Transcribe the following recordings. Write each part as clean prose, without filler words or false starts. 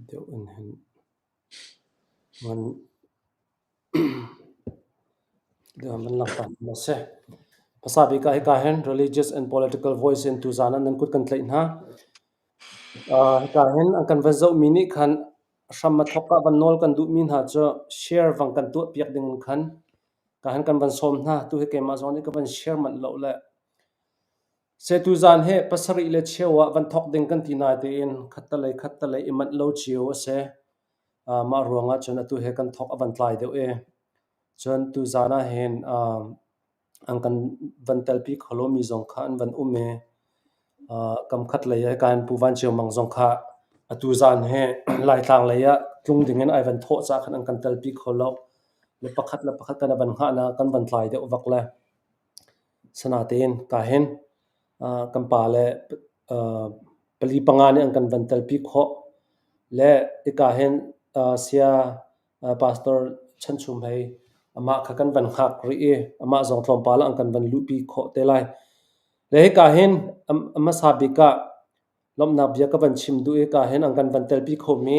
Deuh in hin man man langhter a si. Hmasa bik ah hika hin religious and political voice in tuzaan ah nan kut kan tlaih hna. Hika hin an kan van zohmi nih khan hram a thawk ah van nawl kan duhmi hna cu share vang kan tuah piak ding in khan ka han kan van sawm hna. Tu hi keimah zong nih ka van share manh lo le Se tuzaan hi pasarih le cheu ah van thawk ding kan ti natein khattelei khattelei i manh lo cio a si. Mah ruangah cun atu hi kan thawk a van tlai deuh i cun tuzaan ah hin an kan van telpi kho lomi zong kha an van um i kam khat lei ah kan Pu Van Cio Mang zong kha atu zaan hi Laitlang lei ah tlung ding in ai van thawh caah khan an kan telpi kho lo. Le pakhat le pakhat kan van hngahnak kan van tlai deuh vak le Sanatein kahin kan pa le pali panga nih an kan van telpi khawh. Le hika hin saya pastor Chan Chum hei amah kha kan van hngak rih i amah zong tlawmpal ah an kan van luhpi khawh te lai. Le hika hin a hmasa bik ah lawmhnak bia ka van chim duh i hika hin an kan van telpi khomi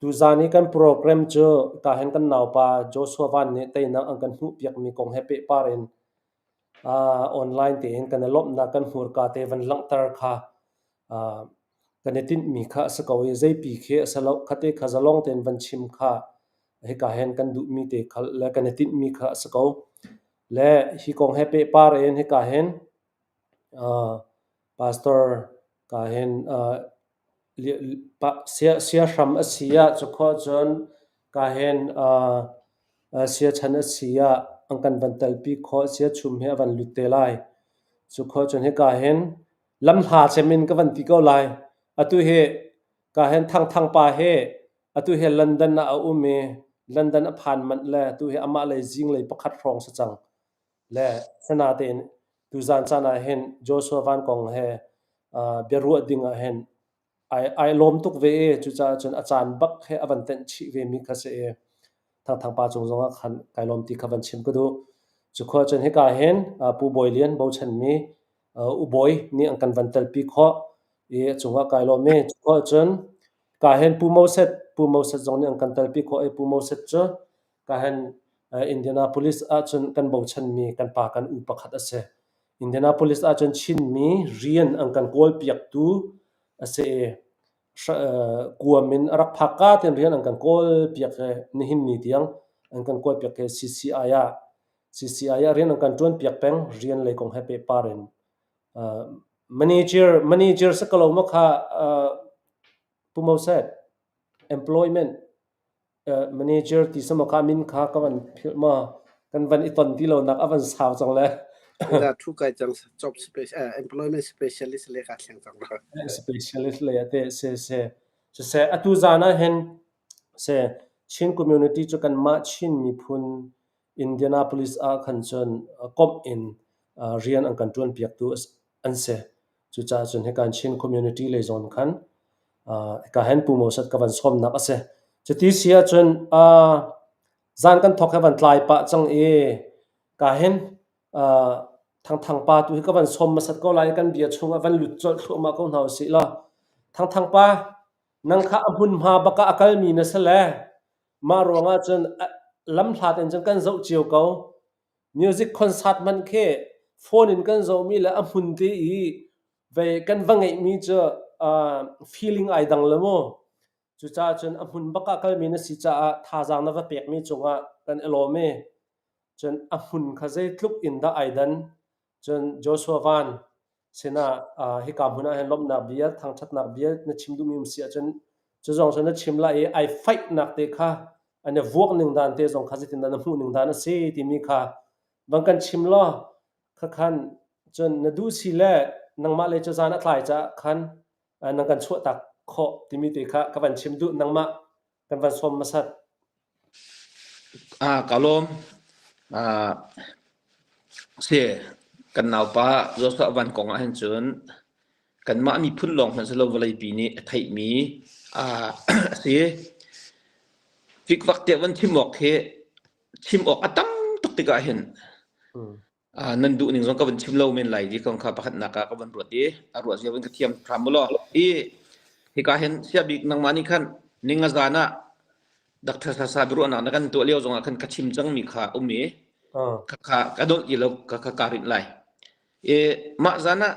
Tuzaan i kan program cu kahin kan naupa Joshua Van nih teinak an kan hmuhpiakmi kong he pehpar in online tein kan i lawmhnak kan hmurka te van langhter kha kan i tinhmi kha a si ko i zeipi khi a si lo. Khate kha zalong tein van chim kha hika hin kan duhmi te kha le kan i tinhmi kha a si ko. Le hi kong he pehpar in hika hin pastor ka hin Siahram a si ah cukhua cun kahin siachan a si ah an kan van telpi khawh. Siachum hi a van lut te lai. Cukhua cun hika hin lamhla cem in ka van ti ko lai. Atu hi kahin Thangthang pa hi atu hi London ah a um i London a phan manh le atu hi amah lei zinglei pakhat hrawng si cang. Le sanatein tuzaan caan ah hin Joshua Van kong he biaruah ding ah hin ai lawm tuk ve i cucaah cun a caan bak he a van tenh chih ve mi kha si i Thangthang pa cung zongah khan kai lawm ti kha van chim ka duh. Cu khua cun hika hin Pu Bawi Lian bochanmi U Bawi nih an kan van telpi khawh i a cungah kai lawm i cu khua cun ka hin Pu Moses Pu Moses zong nih an kan telpi khawh i Pu Moses cu ka hin Indianapolis ahcun kan bochanmi kan pa kan u pakhat a si. Indianapolis ahcun Chinmi rian an kan kawlpiaktu a si i kuam in a rak phak ka tein rian an kan kawlpiak i nihin ni tiang an kan kawlpiak i CCI ah CCI ah rian an kan ṭuanpiak peng rian lei kong he pehpar in manager manager si ko lo maw kha Pu Moses employment Manager ti sama ka min kha ka van philh ma kan van i ton ti lo nak a van sau cang le. Da thu kai cang job special employment specialist le ka thleng cang la. Specialist le ate se se se se atu zan ah hin se Chin community cu kan mah Chin miphun Indianapolis ah khan cun komh in rian an kan tuan piak tu an si. Cucaah cun hikan Chin community lei zawn khan hika hin Pu Moses ka van sawmnak a si. Cuti si ahcun zan kan thawk he van tlai pah cang i ka hin Thangthang pa tu hi ka van sawm hmasat ko lai i kan bia chungah van lut colh thluahmah ko hna usih law. Thangthang pa, nang kha a hmunhma bak ah a kalmi na si le mah ruangah cun lamhlat in cun kan zoh cio ko. Music concert hmanh khi phone in kan zohmi le a hmun te i vei kan va ngeihmi cu feeling ai dang lo mu. Cucaah cun a hmun bak ah kalmi na si caah thazaang na va pekmi cungah kan i lawm i cun a hmun kha zeitluk in dah ai dan. Cun Joshua Van sinah hika hmun ah hin lawmhnak bia, thangṭhatnak bia na chim duhmi um si ahcun cu zong cu na chim lai i ai faihnak te kha an i vuak ning dan te zong kha zeitindah na hmuh ning dan a si timi kha van kan chim law khakhan cun na duh si le nangmah le cu zan a tlai caah khan nan kan chuahtak khawh timi te kha ka van chim duh nangmah kan van sawm hmasat. Ka lawm. Si, kan naupa Joshua Van kong ah hin cun kanmah miphun lawng hmanh si lo vawleipi nih a theihmi a si. Fikfak tiah van chim awk hi chim awk a tam tuk tikah hin nan duh ning zong ka van chim lo men lai ti kong kha pakhatnak ah ka van ruat i a ruah zia van ka thiam hram mu law. I hika hin siabik nangmah nih khan ninga zan ah Dr. Sasa biaruahnak na kan tuah lio zongah khan ka chim cangmi kha um i kha kha ka dolh ti lo ka kha ka rinh lai. I mah zan ah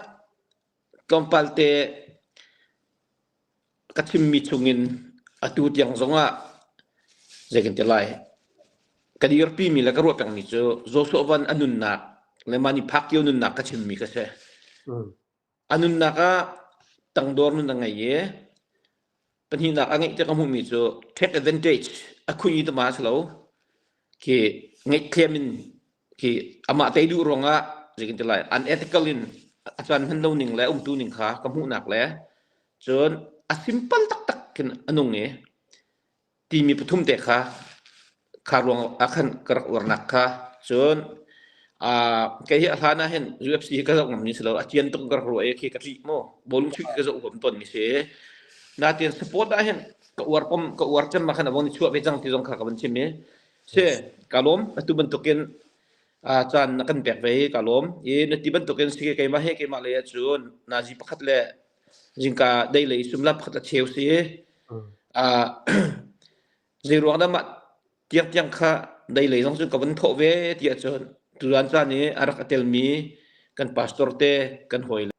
tlawmpal te Ka chimmi chungin atu tiang zongah zei kan ti lai, ka dirpimi le ka ruah pengmi cu Joshua Van a nunnak le Manny Pacquiao nunnak ka chimmi ka si. A nunnak ah tangdor nun a ngei i pahnihnak a ngeih tiah ka hmuhmi cu take advantage a khui tama a si lo. Khi ngaihthlem in khi amah tei duh ruangah zei kan ti lai unethical in a caan hman lo ning le umtu ning kha ka hmuhnak le cun a simple taktak khin a nung i timi pathum te kha kha ruang ah khan ka rak uarnak kha cun kei hi a hlan ah hin UFC hi ka zoh ngam ni si lo a cian tuk ka rak ruah i khi ka ṭih mu bawlung chuih ka zoh huam tawn mi si natin sport ah hin ka uar pom ka uar cem ma khan a vong i chuah ve cang ti zong kha ka van chim i si ka lawm atu bantukin caan na kan pek ve i ka lawm i na ti bantukin si keimah he keimah lei ah cun nazi pakhat le zingka dei lei sumla pakhat le cheu si zei ruang dah mah tiang tiang kha dei lei zong cu ka van thawh ve ti ahcun tutan caan i a rak a telmi kan pastor te kan hawi le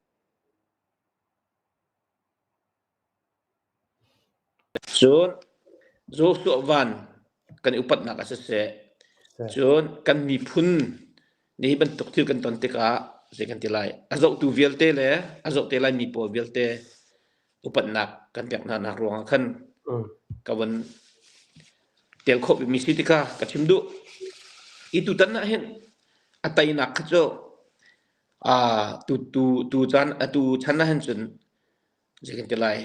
Cun Joshua Van kan i upatnak ah siseh, cun kan miphun nih hi bantuk thil kan ton tikah zei kan ti lai, a zohtu vialte le a zoh te laimi pawl vialte upatnak kan pek hna nak ruangah khan ka von tel khawh mi si tikha ka chim duh. I tutan ah hin a teinak kha cu tu tu tu caan atu chan ah hin cun zei kan ti lai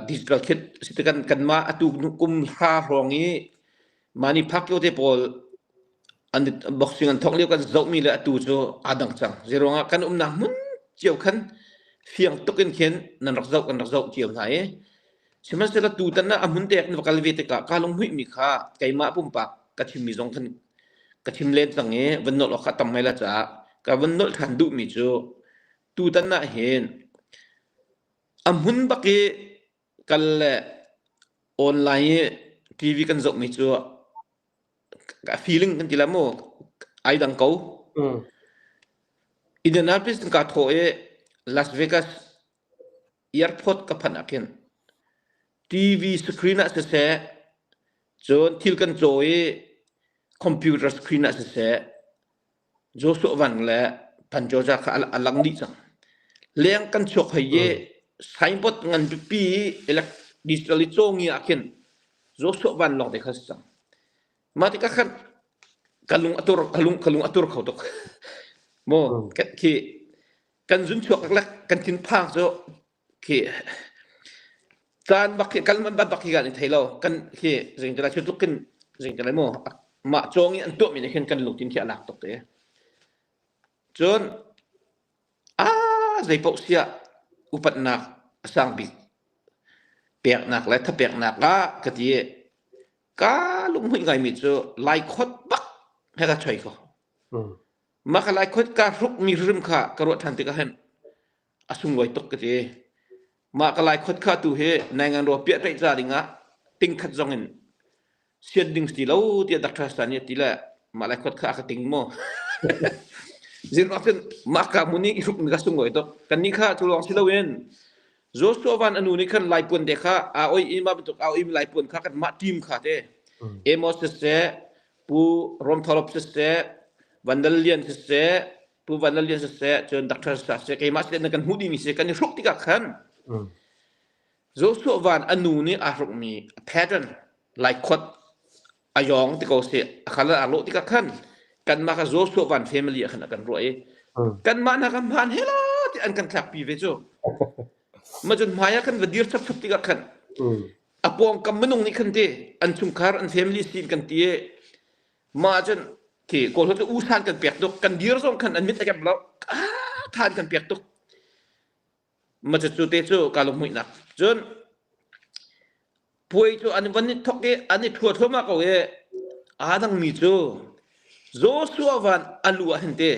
digital kit si ti kan kanmah atu kum hra hrawng i Manny Pacquiao te pawl an boxing an thawk lio kan zohmi le atu cu aa dang cang. Zeiruangah kan umnak hmun cio khan fiang tuk in khin nan rak zoh kan rak zoh cio hna i sihmanhsehlaw tutan ah a hmun te kan va kal ve tikah kaa lunghmuihmi kha keimah pumpak ka chimmi zong khan ka chim len cang i van nolh awk kha tam ngai la caah ka van nolh ṭhan duhmi cu tutan ah hin a hmun bak i kal le online i TV kan zohmi cu a feeling kan ti la mu ai dang ko. Indianapolis in kaa thawh i Las Vegas airport ka phanh ah khin TV screen ah siseh cun thil kan caw i computer screen ah siseh Joshua Van le Panjoja kha a lang dih cang. Leng kan chuak hoi i signboard ngan pipi digital i cawngi ah khin Joshua Van lawng te kha si cang. Mah tikah khan ka lung a tur ka lung ka lung a tur kho tuk. Mu khi kan zun chuak le kan thinphang cu khi caan bak khi kal man bak khi kan i thei lo kan khi zing te lai tluk kin zing te lai mu mah cawng i an tuah mi nih khin kan lungthin khi a lak tuk te cun a zei paoh siah upatnak a sang bik peknak le thapeknak ah ka ti ka lunghmuih ngaimi cu lai khot bak he ka choi ko mah ka lai khot ka hruk mi hrim kha ka ruah ṭhan tikah hin a sunglawi tuk ka ti. Mah ka lai khot kha tu hi naingan rua piah tlaih ca dingah tingkhat zong in sian ding si lo tiah Dr. Hassan nih a ti le mah lai khot kha a ka ting maw? Zin cun mah ka mun i hruk mi ka sunglawi tuk. Kan nih kha cu lawng si loin Joshua Van a nu nih khan Laipuan te kha aa oih i mah bantuk aa oihmi Laipuan kha kanmah team kha te Amos siseh, Pu Rom Tholop siseh, Van Lal Lian siseh, Pu Van Lal Lian siseh, cun Dr. Sa siseh, keimah siseh nan kan hmuh dihmi si kan i hruk tikah khan Joshua Van a nu nih aa hrukmi pattern laikhuat a yawng ti ko seh a khal a lawh tikah khan kanmah kha Joshua Van family ah khan a kan ruah i kanmah hna kan hmaan hela ti an kan thlakpi ve cu ma cun hmai ah khan va dir chapchap tikah khan a pawngkam minung nih khan ti an chungkhar an family sin kan ti i mah cun khi kawl cu usan kan pek tuk kan dir zong khan an mit a kem lo than kan pek tuk ma cu te cu ka lunghmuihnak cun Puai cu an van i thawk i an i ṭhua thluahmah ko i aa dangmi cu Joshua van a lu ah hin te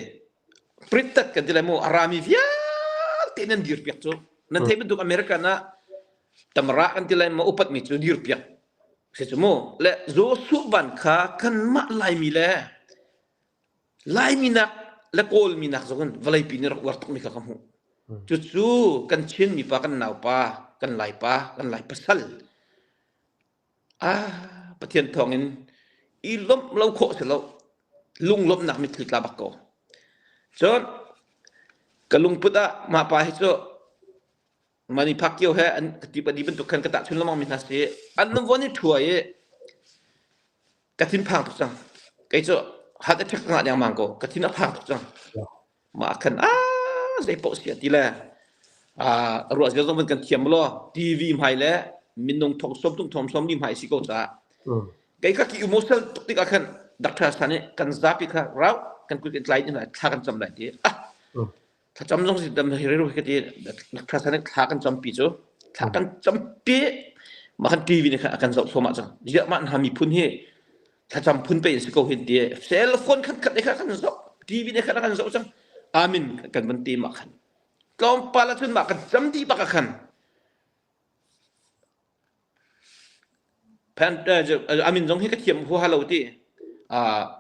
printed kan ti lai mu a rami vialte nan dirpiak cu nan theih bantuk American ah tamara kan ti lai ma upatmi cu dirpiak si cu mu le Joshua van kha kanmah Laimi le Laimi nak le Kawlmi nak zong in vawleipi nih rak uar tukmi kha ka hmuh. Cucu kan Chin mipa kan naupa, kan Laipa, kan Lai pasal. Ah, Pathian thawngin i lawmh lo khawh si lo. Lunglawmhnak mitthli tla bak ko. Cun ka lungput ah mah pa hi cu Mani Pacquiao he an ka ti padi bantuk khan ka tahchun lengmang mi hna si. An von i ṭhua i Ka thinphang tuk cang. Kei cu heart attack ka ngah dengmang ko. Ka thin a phang tuk cang. Mah khan ah zei paoh si ti le ah ruah zia zong kan thiam law TV hmai le minung thong som tung thong som ni hmai si ko caah kei ka ki emotional tuk tikah khan doctor san nih kan zapi kha rau kan kut kan tlai in thla kan cam lai ti ah Thlacam zong si dam hi riru ka ti thla san thla kan campi cu thla kan campi mah kan TV nih khan a kan zoh thluahmah cang ziah mah hna miphun hi thlacam phun pe in si ko hin ti cell phone khat khat kha kan zoh TV nih khan a kan zoh cang amin kan van ti mah khan tlawmpal ahcun mah kan cam dih bak ah khan A min zong hi ka thiam huaha lo ti.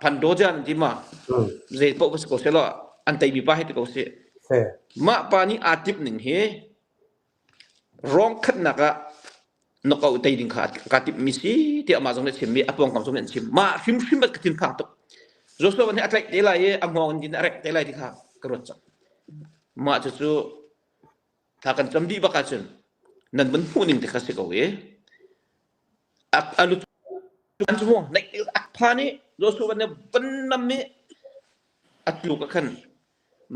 Phandojan ti ma zei paoh ka si ko seh law an teimi pa hi ti ko seh. Mah pa nih aa timh ning hi rawng khatnak ah knockout tei ding kha kaa timhmi si tiah amah zong nih a chimmi a pawngkam zong nih an chim. Mah hrimhrim ka thinphang tuk. Joshua nih a tlaih te lai i a hngawng in a rek te lai ti kha ka ruat cang. Mah cucu Thla kan cam dih bak ahcun nan van hmuh ning te kha si ko i a lu an cu mu naih a phan i Joshua nih van nam i a tluk ah khan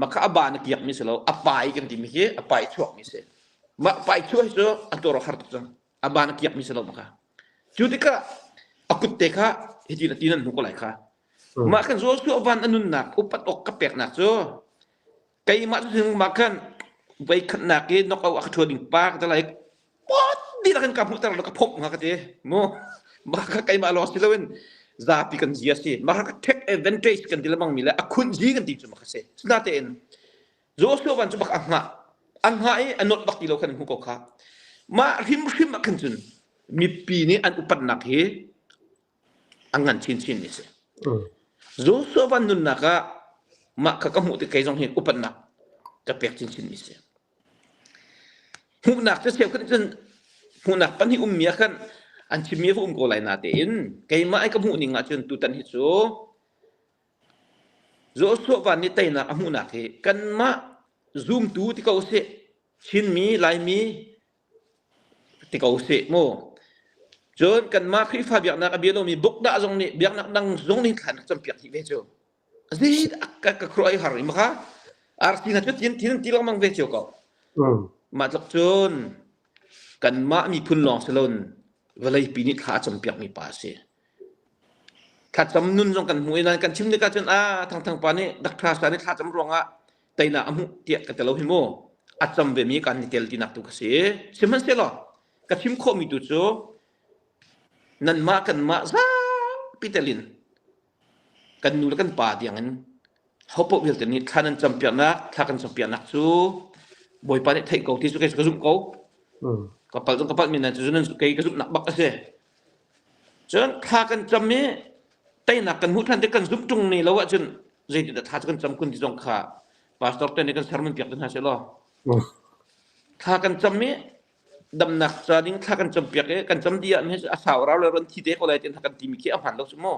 mah kha a ba na kiak mi si lo a pai kan timi hi a pai chuak mi si mah pai chuah hi cu a tuar har tuk cang a ba na kiak mi si lo mah kha cu tikah a kut te kha hiti na ti nan hmu ko lai kha mah kan Joshua van a nunnak upat awk ka peknak cu Keimah cu mah khan voikhatnak i knockout a ka ṭhuan ding pa ka ti lai pot dihlak in ka hmuhter lo ka phomh hnga ka ti mu mah kha keimah lawng si loin zapi kan zia si mah kha take advantage kan ti lengmang mi le a khunh zi kan ti cu mah kha si sinatein Joshua van cu bak a hngah a hngah i a nolh bak ti lo khan hmu ko kha mah hrimhrim ah khan cun mipi nih an upatnak hi a ngan chinchin mi si. Joshua van nunnak ah mah kha ka hmuh tik kei zong hi upatnak ka pek chinchin mi si. Hmuhnak cu cheukhat cun hmuhnak pahnih ummi ah khan an chimmi va um ko lai natein keimah ai ka hmuh ning ahcun tutan hi cu Joshua van nih teinak a hmuhnak hi kanmah zumtu ti ko sih Chinmi Laimi ti ko sih mu. Cun kanmah Khrihfa biaknak a bia lomi bukdah zong nih biaknak dang zong nih thlan campiak dih ve cu. Zei ka ka khuruah i har i maka RC na cu tin tin ti lengmang ve cio ko. Mah tluk cun kanmah miphun lawng si loin vawleipi nih thla a campiak mi pa a si. Thlacam nun zong kan hmu i nain kan chim tikah cun a Thangthang pa nih Dr. Sa nih thlacam ruangah teinak a hmuh tiah ka ti lo hi mu a cam vemi kan i tel tinak tu ka si sihmanhsehlaw ka chim khawhmi tu cu nanmah kanmah zapi telin kan nu le kan pa tiangin hopoh vialte nih thla nan campiaknak thla kan campiaknak cu Bawipa nih theih ko ti cu kei ka zumh ko ka palh zong ka palh men cu nan kei ka zumhnak bak a si Cun thla kan cam i teinak kan hmuh ṭhan tik kan zumh ṭung ne lo ahcun zeitindah thla cu kan cam kun ti zong kha pastor te nih kan sermon piak te hna seh law. Thla kan cam i damnak ca ding thla kan campiak i kan cam dih ah a sau rau le ron thi te ko lai ti kan timi khi a hmaan lo cu mu.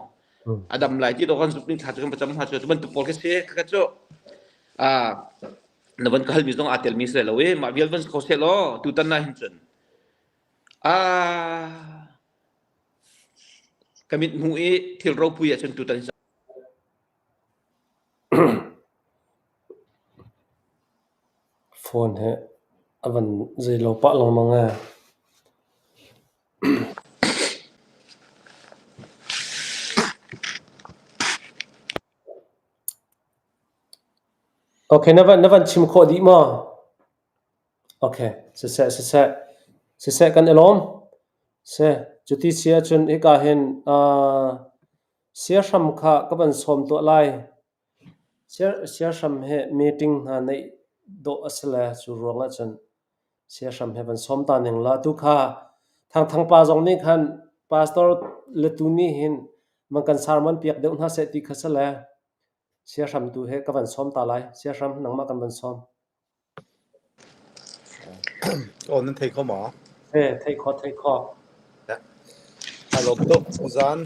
A dam lai ti do kan zumh ning thla cu kan va cam hna cu cu bantuk pawl khi si. Kha cu na van ka halmi zong aa telmi si lo i mah vial van si kho seh law tutan ah hin cun ka mit hmuh i thil ropui ahcun tutan Phone he a van zeilo pah lengmang ee. Okay, na van chim khawh dih maw? Okay, siseh, siseh. Siseh kan i lawm. Seh, cuti si ahcun hika hin siahram kha ka van sawm tuah lai. Siahram he meeting hna neih dawh a si le cu ruang ahcun siahram he van sawm ta ning law atu kha Thangthang pa zong nih khan pastor le tu nih hin van kan sermon piak deuh hna seh ti kha si le siahram tu he ka van sawm ta lai. Siahram nangmah kan van sawm. Aw nan thei kho maw? Thei kho, thei kho. A lawm tuk zan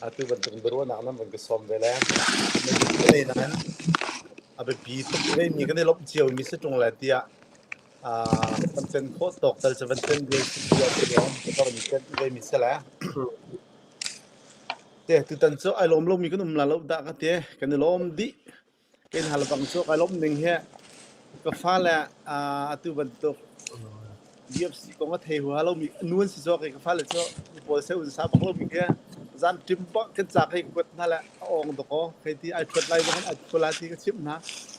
atu bantuk biaruahnak nan van ka sawm ve le. Nan nain a biapi tuk ve mi kan i lawmh cio mi si ṭung le tiah kan pen khawh tawk tal cu van pen ve si tiah ti lawng ka van pen ve mi si le. Te tutan cu ai lawm lomi kan um la lo dah ka ti kan i lawm dih. Kei hna lebang cu kai lawmh ning hi ka fale atu bantuk UFC kong a thei huaha lomi nu an si zawk i ka fale cu pawl se un sa bak lomi khi zan ṭim bak kan ca kai kuat hna le a awng dakaw kai ti ai ṭhuat lai zong ai ṭhua lai ti ka chimh hna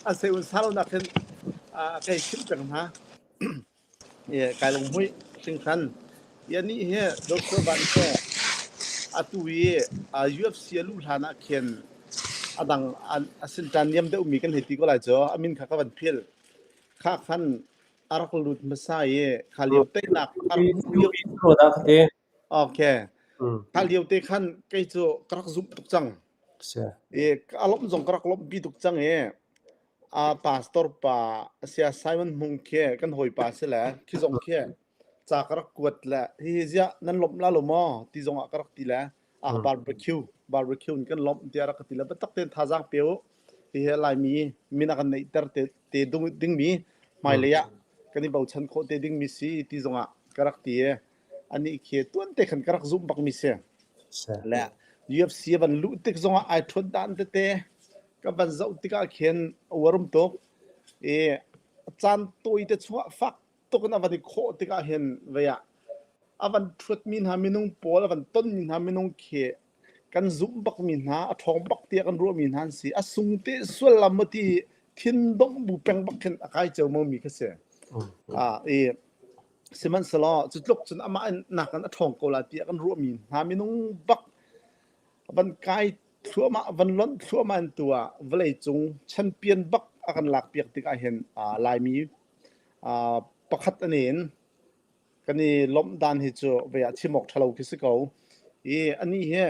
an se un sa lo nak hin kai chimh peng hna. Kai lunghmuih hringhran. Hi anih hi Joshua Van cu atu i UFC a luh hlan ah khin a dang a sinṭan niam deuhmi kan hei ti ko lai cu a min kha ka van philh. Kha khan a rak lut hmasa i kha lio teinak a rak hmuh lio. Okay. Kha lio te khan kei cu ka rak zumh tuk cang. I a lawmh zong ka rak lawmhpi tuk cang i a pastor pa sia Simon Hmung khi kan hawipa si le khi zong khi ca ka rak kuat le hihi ziah nan lawmh la lo maw ti zong ah ka rak ti le ah barbecue barbecue in kan lawmh tiah rak ka ti le biatak tein thazaang pe u hihi Laimi min a kan neihter te te dingmi hmailei ah kan i bochan khawh te dingmi si ti zong ah ka rak ti i anih khi tuan te khan ka rak zumh bakmi si. Le UFC van luh tik zongah ai ṭhuat dan tete ka van zoh tikah khin a uarum tuk i caan tawi te chungah fak tuk in a van i khawh tikah hin vei ah a van ṭhuatmi hna minung pawl a van tonmi hna minung khi kan zumh bakmi hna a ṭhawng bak tiah kan ruahmi hna an si a sung te sual lam maw ti thin dongh bu peng bak khin a kai ceomo mi kha si. I Sihmanhsehlaw cu tluk cun amah in nakin a ṭhawng ko lai tiah kan ruahmi hna minung bak van kai thluahmah van lonh thluahmah in tu ah vawleicung champion bak a kan lakpiak tikah hin Laimi pakhat an in kan i lawmh dan hi cu vei ah chim awk ṭhalo khi si ko. I anih hi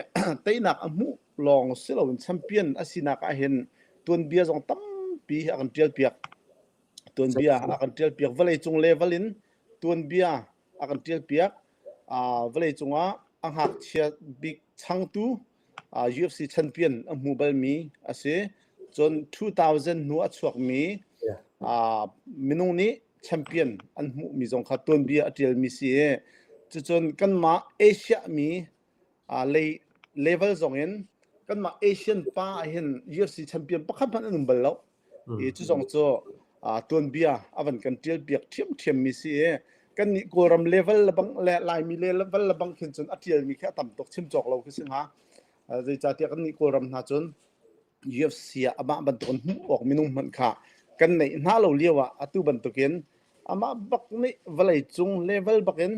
teinak a hmuh lawng si loin champion a sinak ah hin tuanbia zong tampi a kan ṭialpiak. Tuanbia a kan ṭialpiak. Vawleicung level in tuanbia a kan ṭialpiak. Vawleicung ah a ngakchia bik changtu UFC champion a hmu balmi a si. Cun 2000 hnu a chuakmi minung nih champion an hmuhmi zong kha tuanbia a ṭialmi si i cucun kanmah Asia mi lei level zong in kanmah Asian pa ah hin UFC champion pakhat hmanh an um bal lo. I cu zong cu tuanbia a van kan ṭial piak ṭhiamṭhiam mi si i kannih Kawlram level le bang le Laimi level le bang khin cun a ṭialmi khi a tam tuk chim cawk lo khi si hnga. Zeicahtiah kannih Kawlram hna cun UFC ah amah bantukin hmuh awk minung hmanh kha kan neih hna lo lio ah atu bantukin amah bak nih vawleicung level bakin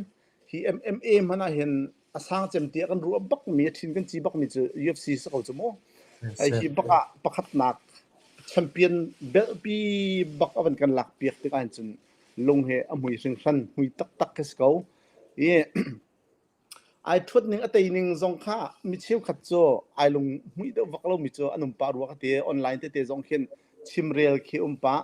hi MMA hmanh ah hin a sang cem tiah kan ruah bak mi a thin kan ci bak mi cu UFC si ko cu mu. Ai hi bak ah pakhatnak champion belt pi bak a van kan lak piak tik ahhin cun lung he a hmui hringhran hmui taktak khi si ko. I ai ṭhuat ning a tei ning zong kha mi cheukhat cu ai lung hmuih deuh vak lomi cu an um pah rua ka ti. Online tete zong khin chimrel khi um pah.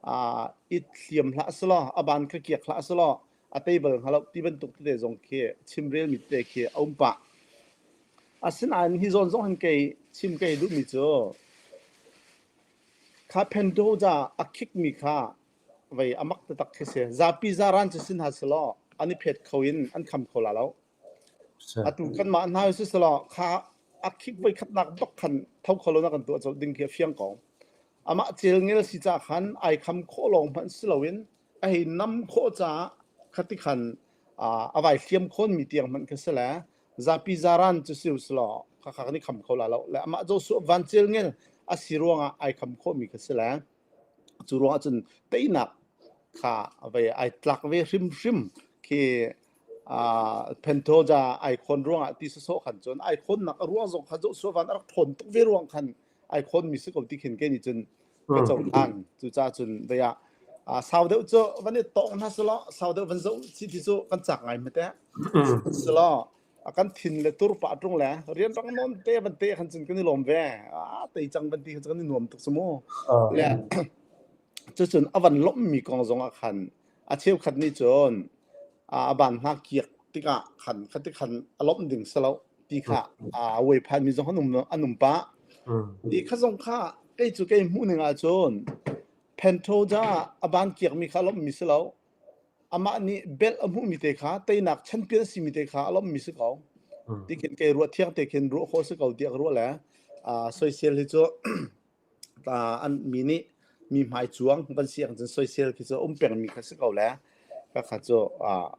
I hliam hlah selaw, a ban kha kiak hlah selaw, a tei bal hnga lo ti bantuk tete zong khi chimrelmi tete khi a um pah. Asinain hi zawn zong hin kei chim kei duhmi cu kha Pentoja a khikmi kha vei a mak taktak khi si. Zapi zaran cu si hna selaw an i phet kho in an kham kho la lo. Atu kanmah hna si selaw kha a khik voi khatnak bak khan tho kho lo na kan tuah colh ding khi a fiang ko. Amah celngel si ca khan ai kham khawh lawng hmanh si loin a hei nam khawh caah khati khan a vai hliam khawnmi tiang hmanh kha si le zapi zaran cu si usulaw khakha kan i kham kho la lo le amah Joshua van celngel a si ruangah ai kham khawhmi kha si le cu ruangah cun teinak kha ve ai tlak ve hrimhrim khi Pentoja ai khawn ruangah ti sawsawh khan cun ai khawnnak a ruang zong kha Joshua van a rak ṭhawn tuk ve ruang khan ai khawnmi si ko ti khin ke nih cun ka cohlan. Cucaah cun vei ah sau deuh cu van i tawng hna selaw sau deuh van zoh si ti cu kan cak ngai hmete selaw a kan thin le tur pah ṭung le rianrang nawn te van te khan cun kan i lawm ve a tei cang van ti khan kan i nuam tuk cu mu le cucun a van lawmhmi kong zong ah khan a cheukhat nih cun a ban hna kiak tikah khan khati khan a lawmh ding si lo ti kha a uai phanmi zong an um an um pah ti kha zong kha kei cu kei hmuh ning ahcun Pentoja a ban kiakmi kha a lawmhmi si lo amah nih bel a hmuhmi te kha teinak champion a simi te kha a lawmhmi si ko ti khin kei ruah thiang te khin ruah khawh si ko tiah ka ruah le soisel hi cu an mi nih mi hmai cuang van si ahcun soisel khi cu um pengmi kha si ko le ka kha cu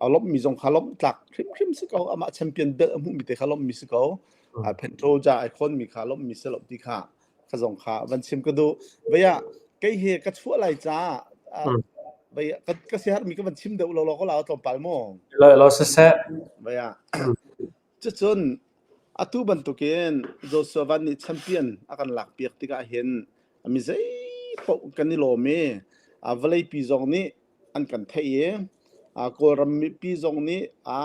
a lawmhmi zong kha lawmh tlak hrimhrim si ko amah champion belt a hmuhmi te kha lawmhmi si ko Pentoja ai khawnmi kha lawmhmi si lo ti kha kha zong kha van chim ka duh vei ah kei hi ka chuah lai caah vei ka siaherhmi ka van chim deuh lo law ko la tlawmpal mu Lo lo siseh. Vei ah cucun atu bantukin Joshua Van nih champion a kan lakpiak tikah hin mi zei paoh kan i lawm i vawleipi zong nih an kan theih i Kawlram mipi zong nih a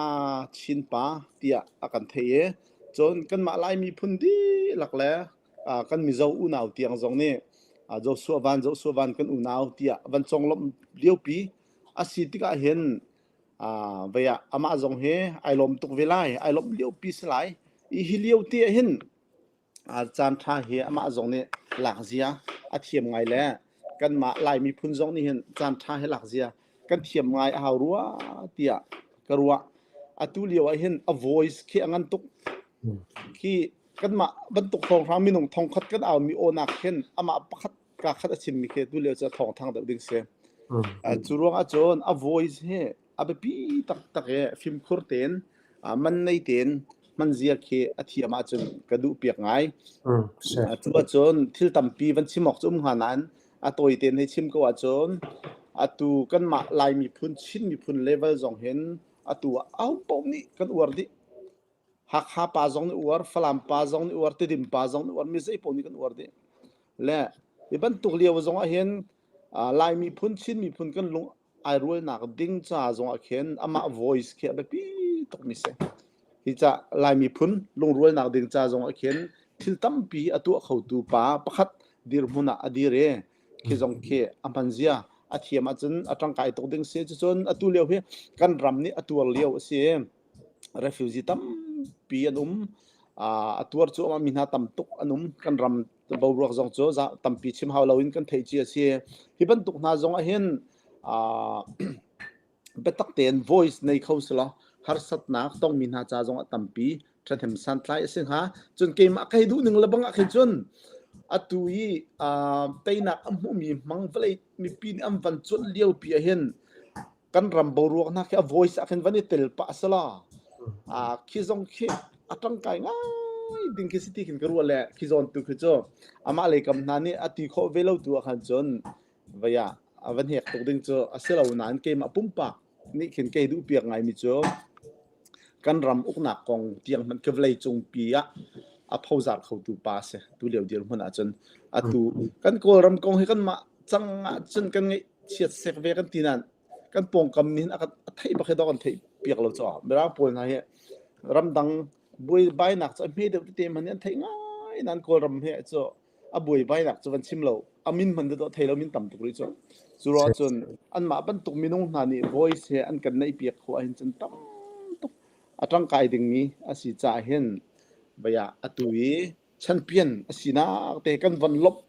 Chin pa tiah a kan theih i cun kanmah Lai miphun dihlak le kan Mizo unau tiang zong nih Joshua Van Joshua Van kan unau tiah van conglawmh liopi a si tikah hin vei ah amah zong hi ai lawm tuk ve lai ai lawmh liopi si lai i hi lio te ah hin caan ṭha hi amah zong nih lak zia a thiam ngai le kanmah Lai miphun zong nih hin caan ṭha hi lak zia kan thiam ngai a hau rua tiah ka ruah. Atu lio ah hin a voice khi a ngan tuk. Khi kanmah bantuk hrawnghrang minung thongkhat kan aumi awnak khin amah pakhat ka khat a chimmi khi tu lio cu thawng thang deuh ding si. Cu ruang ahcun a voice hi a biapi taktak i fimkhur tein man nei tein hman zia khi a thiam ahcun ka duh piak ngai. Cu ahcun thil tampi van chim awk cu um hnga nain a tawi tein hei chim ko ahcun atu kanmah Lai miphun Chin miphun level zong hin atu ah aho paoh nih kan uar dih. Hakha pa zong nih uar, Falam pa zong nih uar, Tedim pa zong nih uar, mi zei paoh nih kan uar dih. Le hi bantuk lio zong ah hin Lai miphun, Chin miphun kan lung ai rualnak ding ca zongah khin amah voice khi a biapi tukmi si. Hi ca Lai miphun lungrualnak ding ca zongah khin thil tampi a tuah khotu pa pakhat dirhmun ah a dir i khi zong khi a hman zia a thiam ahcun a ṭangkai tuk ding si. Cucun atu lio hi kan ram nih a tuar lio a si i refugee tampi an um. A tuar cuahmah mi hna tam tuk an um. Kan ram boruak zong cu tampi chim hau loin kan theih cia a si. Hi bantuk hna zong ah hin biatak tein voice nei kho selaw harsatnak tongmi hna ca zong ah tampi ṭhahnem santlai a si hnga. Cun keimah ka hei duh ning lebang ah khin cun atu i teinak a hmuhmi hmang vawlei mipi nih an van cuanh liopi ah hin kan ram boruak hna khi a voice ah khin van i tel pah selaw khi zong khi a ṭangkai ngai ding khi si ti khin ka ruah le khi zawn tu khi cu amah lei kam hna nih a ti khawh ve lo tu ah khan cun vei ah a van hek tuk ding cu a si lo nain keimah pumpak nih khin kei duh piak ngaimi cu kan ram uknak kong tiang hmanh khi vawlei cungpi ah a phozar khotu pa a si tu lio dirhmun ahcun atu kan Kawlram kong hi kanmah cang ahcun kan ngeih chiat sek ve kan ti nain kan pawngkam nih a kan a theih bak hi dawh kan theih piak lo caw mirang pawl hna hi ramdang buaibainak cu a hme deuh tete hmanh nih an theih ngai nain Kawlram hi cu a buaibainak cu van chim lo. A min hmanh dawh thei lo min tam tuk rih cu. Cu ruangah cun anmah bantuk minung hna nih voice he an kan neihpiak khawh ahhin cun tam tuk a ṭangkai dingmi a si caah hin vei ah atu i champion a sinak te kan von lawmh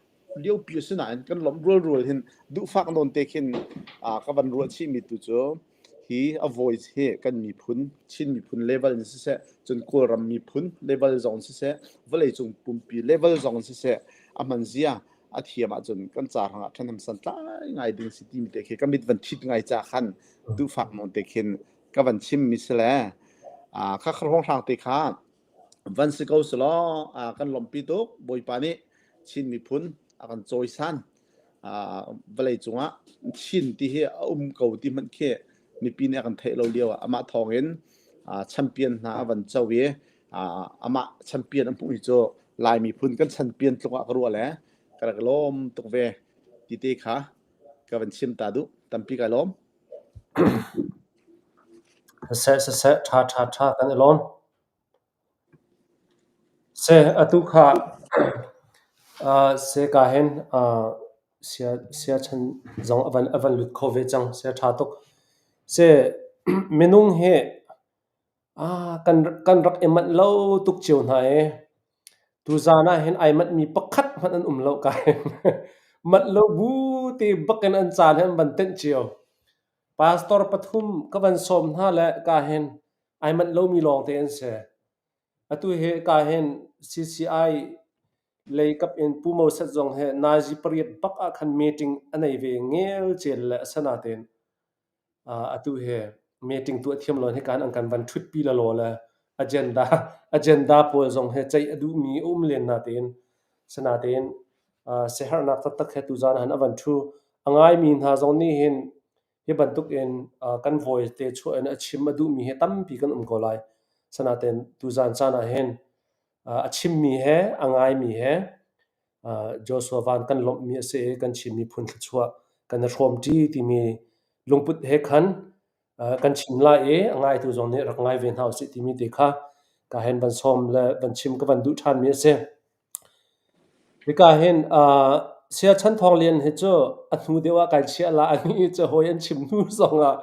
liopi a si nain kan lawmh rualrual hin duhfak nawn te khin ka van ruah chihmi tu cu hi a voice hi kan miphun Chin miphun level in siseh cun Kawlram miphun level zong in siseh vawleicung pumpi level zong in siseh a hman zia a thiam ahcun kan ca hrangah ṭhahnem santlai ngai ding si timi te khi ka mit van thit ngai ca khan duhfak nawn te khin ka van chimmi si le kha hrawnghrang te kha van si ko selaw kan lawmhpi tuk Bawipa nih Chin miphun a kan cawisan vawlei cungah Chin ti hi a um ko ti hmanh khi mipi nih a kan theih lo lio ah amah thawngin champion hna a van co i amah champion a hmuh hi cu Lai miphun kan champion tluk ah ka ruah le ka rak lawm tuk ve ti te kha ka van chim ta duh tampi kai lawm. Siseh siseh ṭha ṭha ṭha kan i lawm. Seh atu kha seh ka hin siachan zong a van lut kho ve cang. Sia ṭha tuk. Seh minung hi kan rak i manh lo tuk cio hna i tuzaan ah hin ai manhmi pakhat hmanh an um lo ka hin. Manh lo bu te bakin an caan hi an van tenh cio. Pastor pathum ka van sawm hna le ka hin ai manh lomi lawngte an si. Atu hi ka hin CCI lei kap in Pu Moses zong hi nazi pariat bak ah khan meeting a nei ve ngelcel le a si natein atu hi meeting tuah thiam lo hi kan an kan van ṭhutpi lalaw le agenda agenda pawl zong hi ceih a duhmi a um len natein sinatein siaherhnak taktak he tuzaan han a van ṭhu. A ngaimi hna zong nih hin Hi bantukin kan vawite chuah in a chim a duhmi hi tampi kan um ko lai. Sanaten tuzaan caan ah hin a chimmi he a ngaimi he Joshua van kan lawmhmi a si i kan Chin miphun thluachuah kan i hrawmṭi timi lungput he khan kan chim lai i a ngaitu zong nih rak ngai ve hna usih timi te kha ka hen van sawm le van chim ka van duh ṭhanmi a si. Hika hin Saya Chan Thawng Lian hi cu a hnu deuh ah kai chiah la ani cu hawi an chim hnu zongah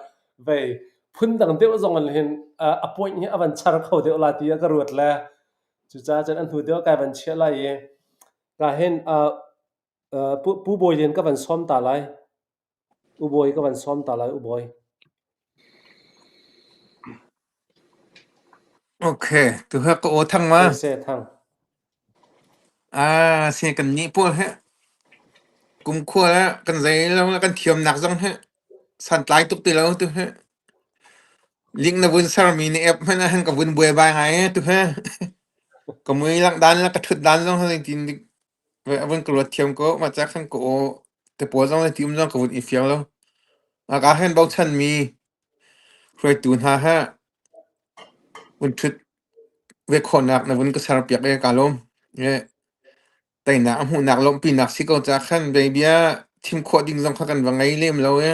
vei phundang deuh zong in hin a point hi a van char kho deuh la ti ah ka ruat le cucaah cun a hnu deuh ah kai van chiah lai i ka hin Pu Bawi Lian ka van sawm ta lai. U Bawi ka van sawm ta lai U Bawi. Okay, tu ha ka aw thang ma? Se se thang. Ah, se kan nih pawl he kum khua le kan zei lo le kan thiamnak zong he santlai tuk ti lo tu he link na vun sermi na app hmanh ah hin ka vun buai bai ngai eh tu he ka mui lang dan le ka thut dan zong he tin A vun ka ruat thiam ko. Mah ca khan ka aw te pawl zong le ti um zong ka vun i fiang lo. A ka hen bochanmi hruaitu hna he vun ṭhut ve khawhnak na vun ka serpiak i kaa lawm. Teinak a hmuhnak lawmhpinak si ko ca khan bia chim khawh ding zong kha kan va ngei lem lo i.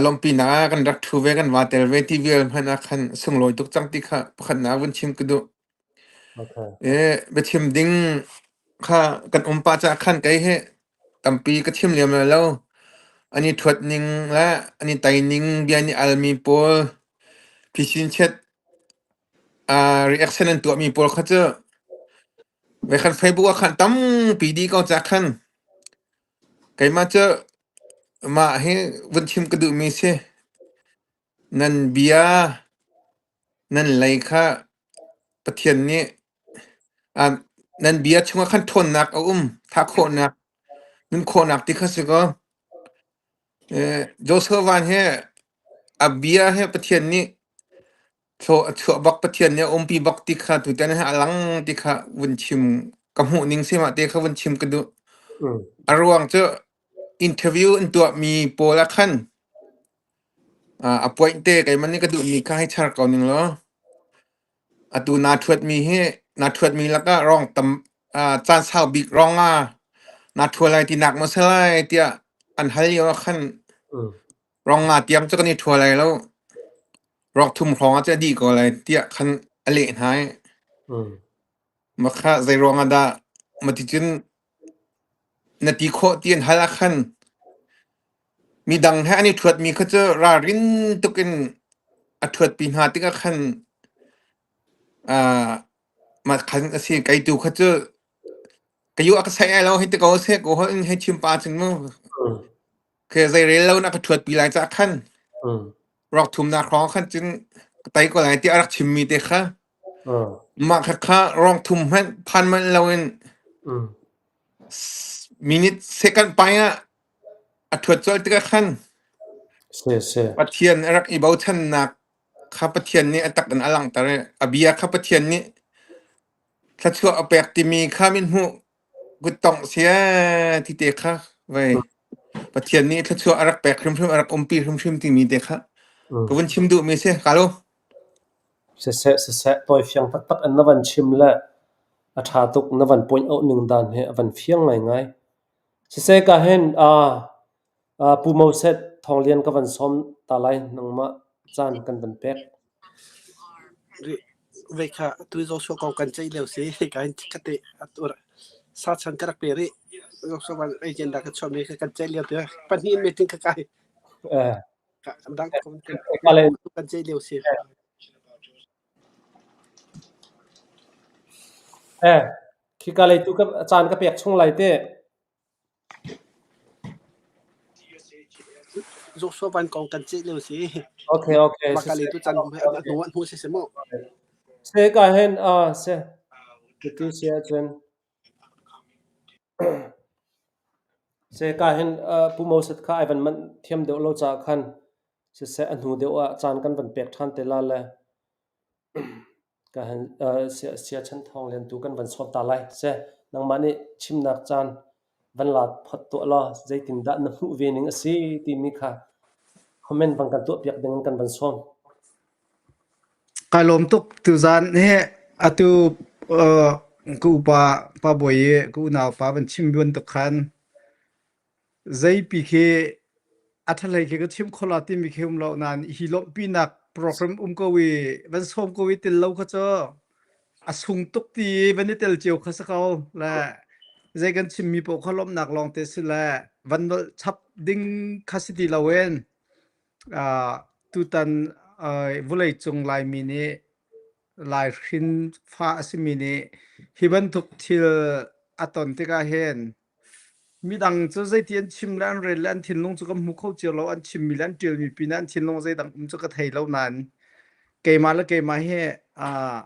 Lawmhpinak ah kan rak ṭhu ve, kan vaa tel ve ti vial hmanh ah khan sunglawi tuk cang ti kha pakhatnak vun chim ka duh. Biachim ding kha kan um pah caah khan kei hi tampi ka chim lem lai lo. An i ṭhuat ning le an i tai ning bia nih almi pawl phisin chiat reaction an tuahmi pawl kha cu ve khan Facebook ah khan tampi dih ko caah khan keimah cu mah hi vun chim ka duhmi si. Nan bia nan lei kha Pathian nih nan bia chungah khan ṭhawnnak a um, thah khawhnak, nun khawhnak ti kha si kaw. Joshua Van hi a bia hi Pathian nih thlaw a chuah bak, Pathian nih a umpi bak ti kha tutan hi a lang ti kha vun chim ka hmuh ning si mah te kha vun chim ka duh. A ruang cu interview an tuahmi pawl ah khan A point te keimah nih ka duhmi kha hei char ko ning law atu naa ṭhuatmi hi naa ṭhuatmi lakah rong tam caan sau bik rong ah naa ṭhua lai tinak maw si lai tiah an hal lio ah khan rong nga tiang cu kan i ṭhua lai lo. Rok thum hrawng ah cun a dih ko lai tiah khan a leh hna i mah kha zei ruang ah dah maticun na ti khawh ti an hal ah khan midang he an i ṭhuatmi kha cu ralrin tuk in a ṭhuatpi hna tikah khan uh, mah khan a si. Kei tu kha cu ka yu a ka saih ai lo hei ti ko seh ko hol in hei chim pa cun mu Khi zeirel lo na ka ṭhuatpi lai caah khan rawk thumnak hrawng khan cun ka tei ko lai tiah a rak chimmi te kha mah kha kha rawng thum hmanh phan manh loin minute second pai ah a ṭhuat colh tikah khan Si si. Pathian a rak i bochannak kha Pathian nih a tak in a langhter i a bia kha Pathian nih thluachuah a pek timi kha mithmuh Kuttongh sia ti te kha vei Pathian nih thluachuah a rak pek hrimhrim a rak umpi hrimhrim timi te kha ka vun chim duhmi si ka lo. Siseh siseh tawi fiang taktak in na van chim le a ṭha tuk na van point out ning dan hi a van fiang ngaingai. Siseh ka hin Pu Moses Thawng Lian ka van sawm ta lai nangmah caan kan van pek. Vei kha tu Joshua kong kan ceih lio si ka in ka te sa chan ka rak pe rih Joshua van agenda ka chuah mi kan ceih lio te pahnih meeting ka kai dang kan ceih lio si. Eh, khika lei tu ka caan ka pek chung lai te. Joshua van kong kan ceih lio si. Okay, okay. Maka le tu chan hnu hnu si se mu. Se ka hen a se. Ti si ahcun se ka hen Pu Moses kha ai van manh thiam deuh lo caah khan siseh a hnu deuh ah caan kan van pek ṭhan te la le Siachan Thawng Lian tu kan van sawm ta lai. Seh, nangmah nih chimnak caan van la phot tuah law zeitindah na hmuh ve ning a si timi kha comment van kan tuahpiak ding in kan van sawm. Kai lawm tuk tuzaan hi atu ka upa pa bawi i ka unau pa van chim bantuk khan Zeipi khi a ṭhahlei khi ka chim kho la timi khi um lo nain hi lawmhpinak program um ko i van sawm ko i tel lo kha cu a sung tuk ti i van i tel cio kha si ko le zei kan chimmi paoh kha lawmhnak lawngte si le van nolh chap ding kha si ti loin uh, tutan uh, vawleicung Laimi nih Lai hrin fa a simi nih hi bantuk thil a ton tikah hin Midang cu zeiti an chim le an rel le an thinlung cu ka hmu kho cio lo. An chimmi le an ṭialmi pinah an thinlung zeidang um cu ka thei lo nain keimah le keimah hi aa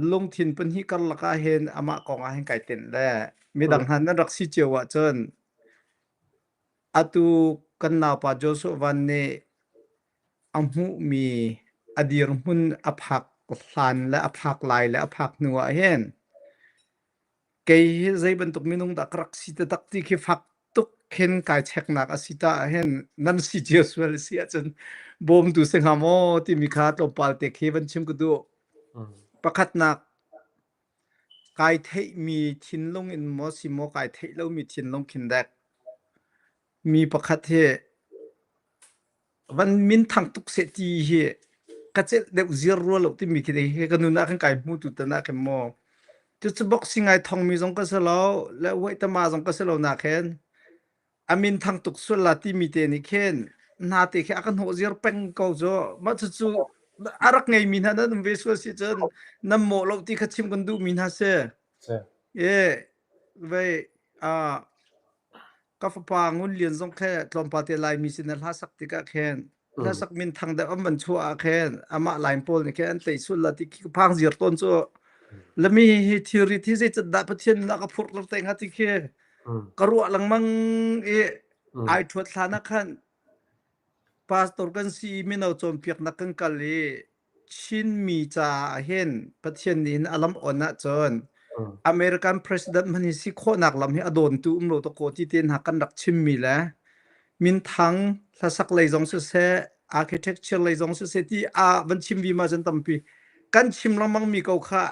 lungthin pahnih karlak ah hin amah kong ah hin kai tenh le midang hna nan rak si cio ahcun atu kan naupa Joshua Van nih a hmuhmi a dirhmun a phak hlan le a phak lai le a phak hnu ah hin Kei hi zei bantuk minung dah ka rak si taktak ti khi fak tuk khin kai cheknak a si ta ahhin nan si cio sual a si ahcun bawmtu si hnga maw timi kha tlawmpal te khi van chim ka duh. Pakhatnak, kai theihmi thinlung in maw si maw kai theih lomi thinlung khin dek. Mi pakhat hi van minthang tuk seh ti hi ka celh deuh ziar rua lo timi khi hi ka nun ah khan kai hmu tu tan ah khin maw cucu boxing ai thongmi zong ka si lo le huaitama zong ka si lo nak hin a minthang tuk sual la timi te nih khin hna te khi a ka hnawh ziar peng ko cu mah cucu a rak ngeimi hna nan um ve sual si cun nan mawh lo ti kha chim kan duhmi hna si e vei a Ka fapa Ngun Lian zong khe tlawmpal te Laimi sin ah hla sak tikah khin hlasak minthang deuh an van chuah ah khin amah Laim pawl nih khin an tei sul la ti khi ka phang ziar tawn cu. Lami hi thilri thi zeicat dah Pathian nih a ka phurh te hnga ti khi ka ruah lengmang i ai ṭhuat hlan ah khan pastor kan si i mino cawnpiaknak kan kal i Chinmi caah hin Pathian nih hin a lam on ahcun American president hmanh hi si khawhnak lam hi a dawntu um lo dawkaw ti te hna kan rak chimmi le minthang hlasak lei zong siseh architecture lei zong siseh ti a van chim vi ma cun tampi kan chim lengmang mi ko kha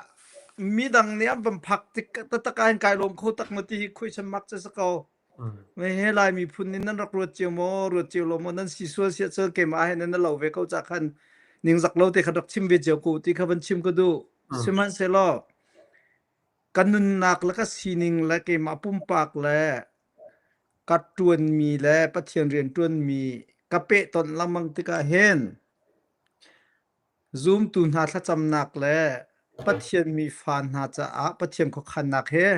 midang nih an van phak tik taktak ah hin kai lawm kho tak na ti hi question mark cu si ko. He Lai miphun nih nan rak ruat cio maw, ruat cio lo maw, nan si sual siah cun keimah he nan lo ve ko ca khan ningzak lo te kha rak chim ve cio ko ti kha van chim ka duh. Sihmanhsehlaw. Ka nunnak le ka sining le keimah pumpak le ka ṭuanmi le Pathian rian ṭuanmi ka pehtonh lengmang tikah hin zumtu hna thlacamnak le Pathian mi fa hna caah Pathian khuakhannak he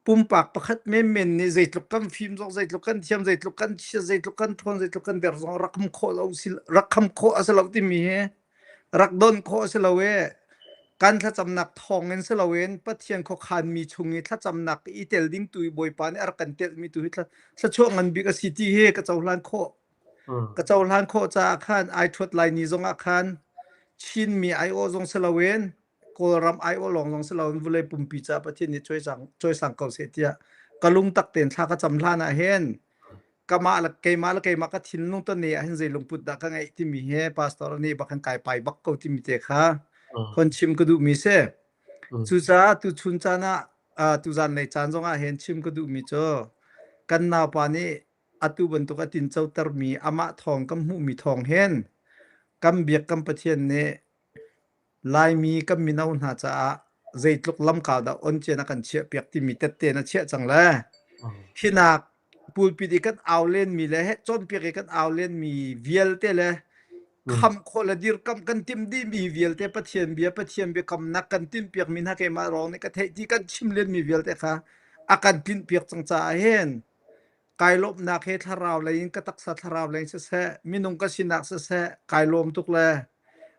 pumpak pakhat menmen nih zeitluk kan fim zong zeitluk kan thiam zeitluk kan chia zeitluk kan ṭhawn zeitluk kan der zong rak kham khawh lo si rak kham khawh a si lo timi hi rak don khawh a si lo i kan thlacamnak thawngin si loin Pathian khuakhanmi chung i thlacamnak i tel ding tu i Bawipa nih a rak kan telhmi tu hi thluachuah ngan bik a si ti hi ka cohlan khawh. Ka cohlan khawh caah khan ai ṭhuat lai ni zongah khan Chinmi aiawh zong si loin Kawlram aiawh lawng zong si loin vawlei pumpi caah Pathian nih cawisang ko seh tiah ka lungtak tein thla ka cam hlan ah hin kamah le keimah le keimah ka thinlung ton ne ah hin zei lungput dah ka ngeih timi he pastor nih bak hin kai pai bak ko timi te kha hon chim ka duhmi si. Cucaah tuchun caan ah tuzan lei caan zong ah hin chim ka duhmi cu kan naupa nih atu bantuk a tincotermi amah thawng kan hmuhmi thawng hin kan biak kan Pathian nih Laimi kan mino hna caah zeitluk lamkau dah on cian a kan chiahpiak timi tette na chiah cang le hinak pulpit i kan au lenmi le cawnpiak i kan au lenmi vialte le khamh khawh le dirkamh kan timh dihmi vialte Pathian bia Pathian biakamnak kan timhpiakmi hna keimah rawng nih ka theih ti kan chim lenmi vialte kha a kan tlinhpiak cang caah hin kai lawmhnak he thlarau lei in ka taksa thlarau lei in siseh minung ka sinak siseh kai lawm tuk le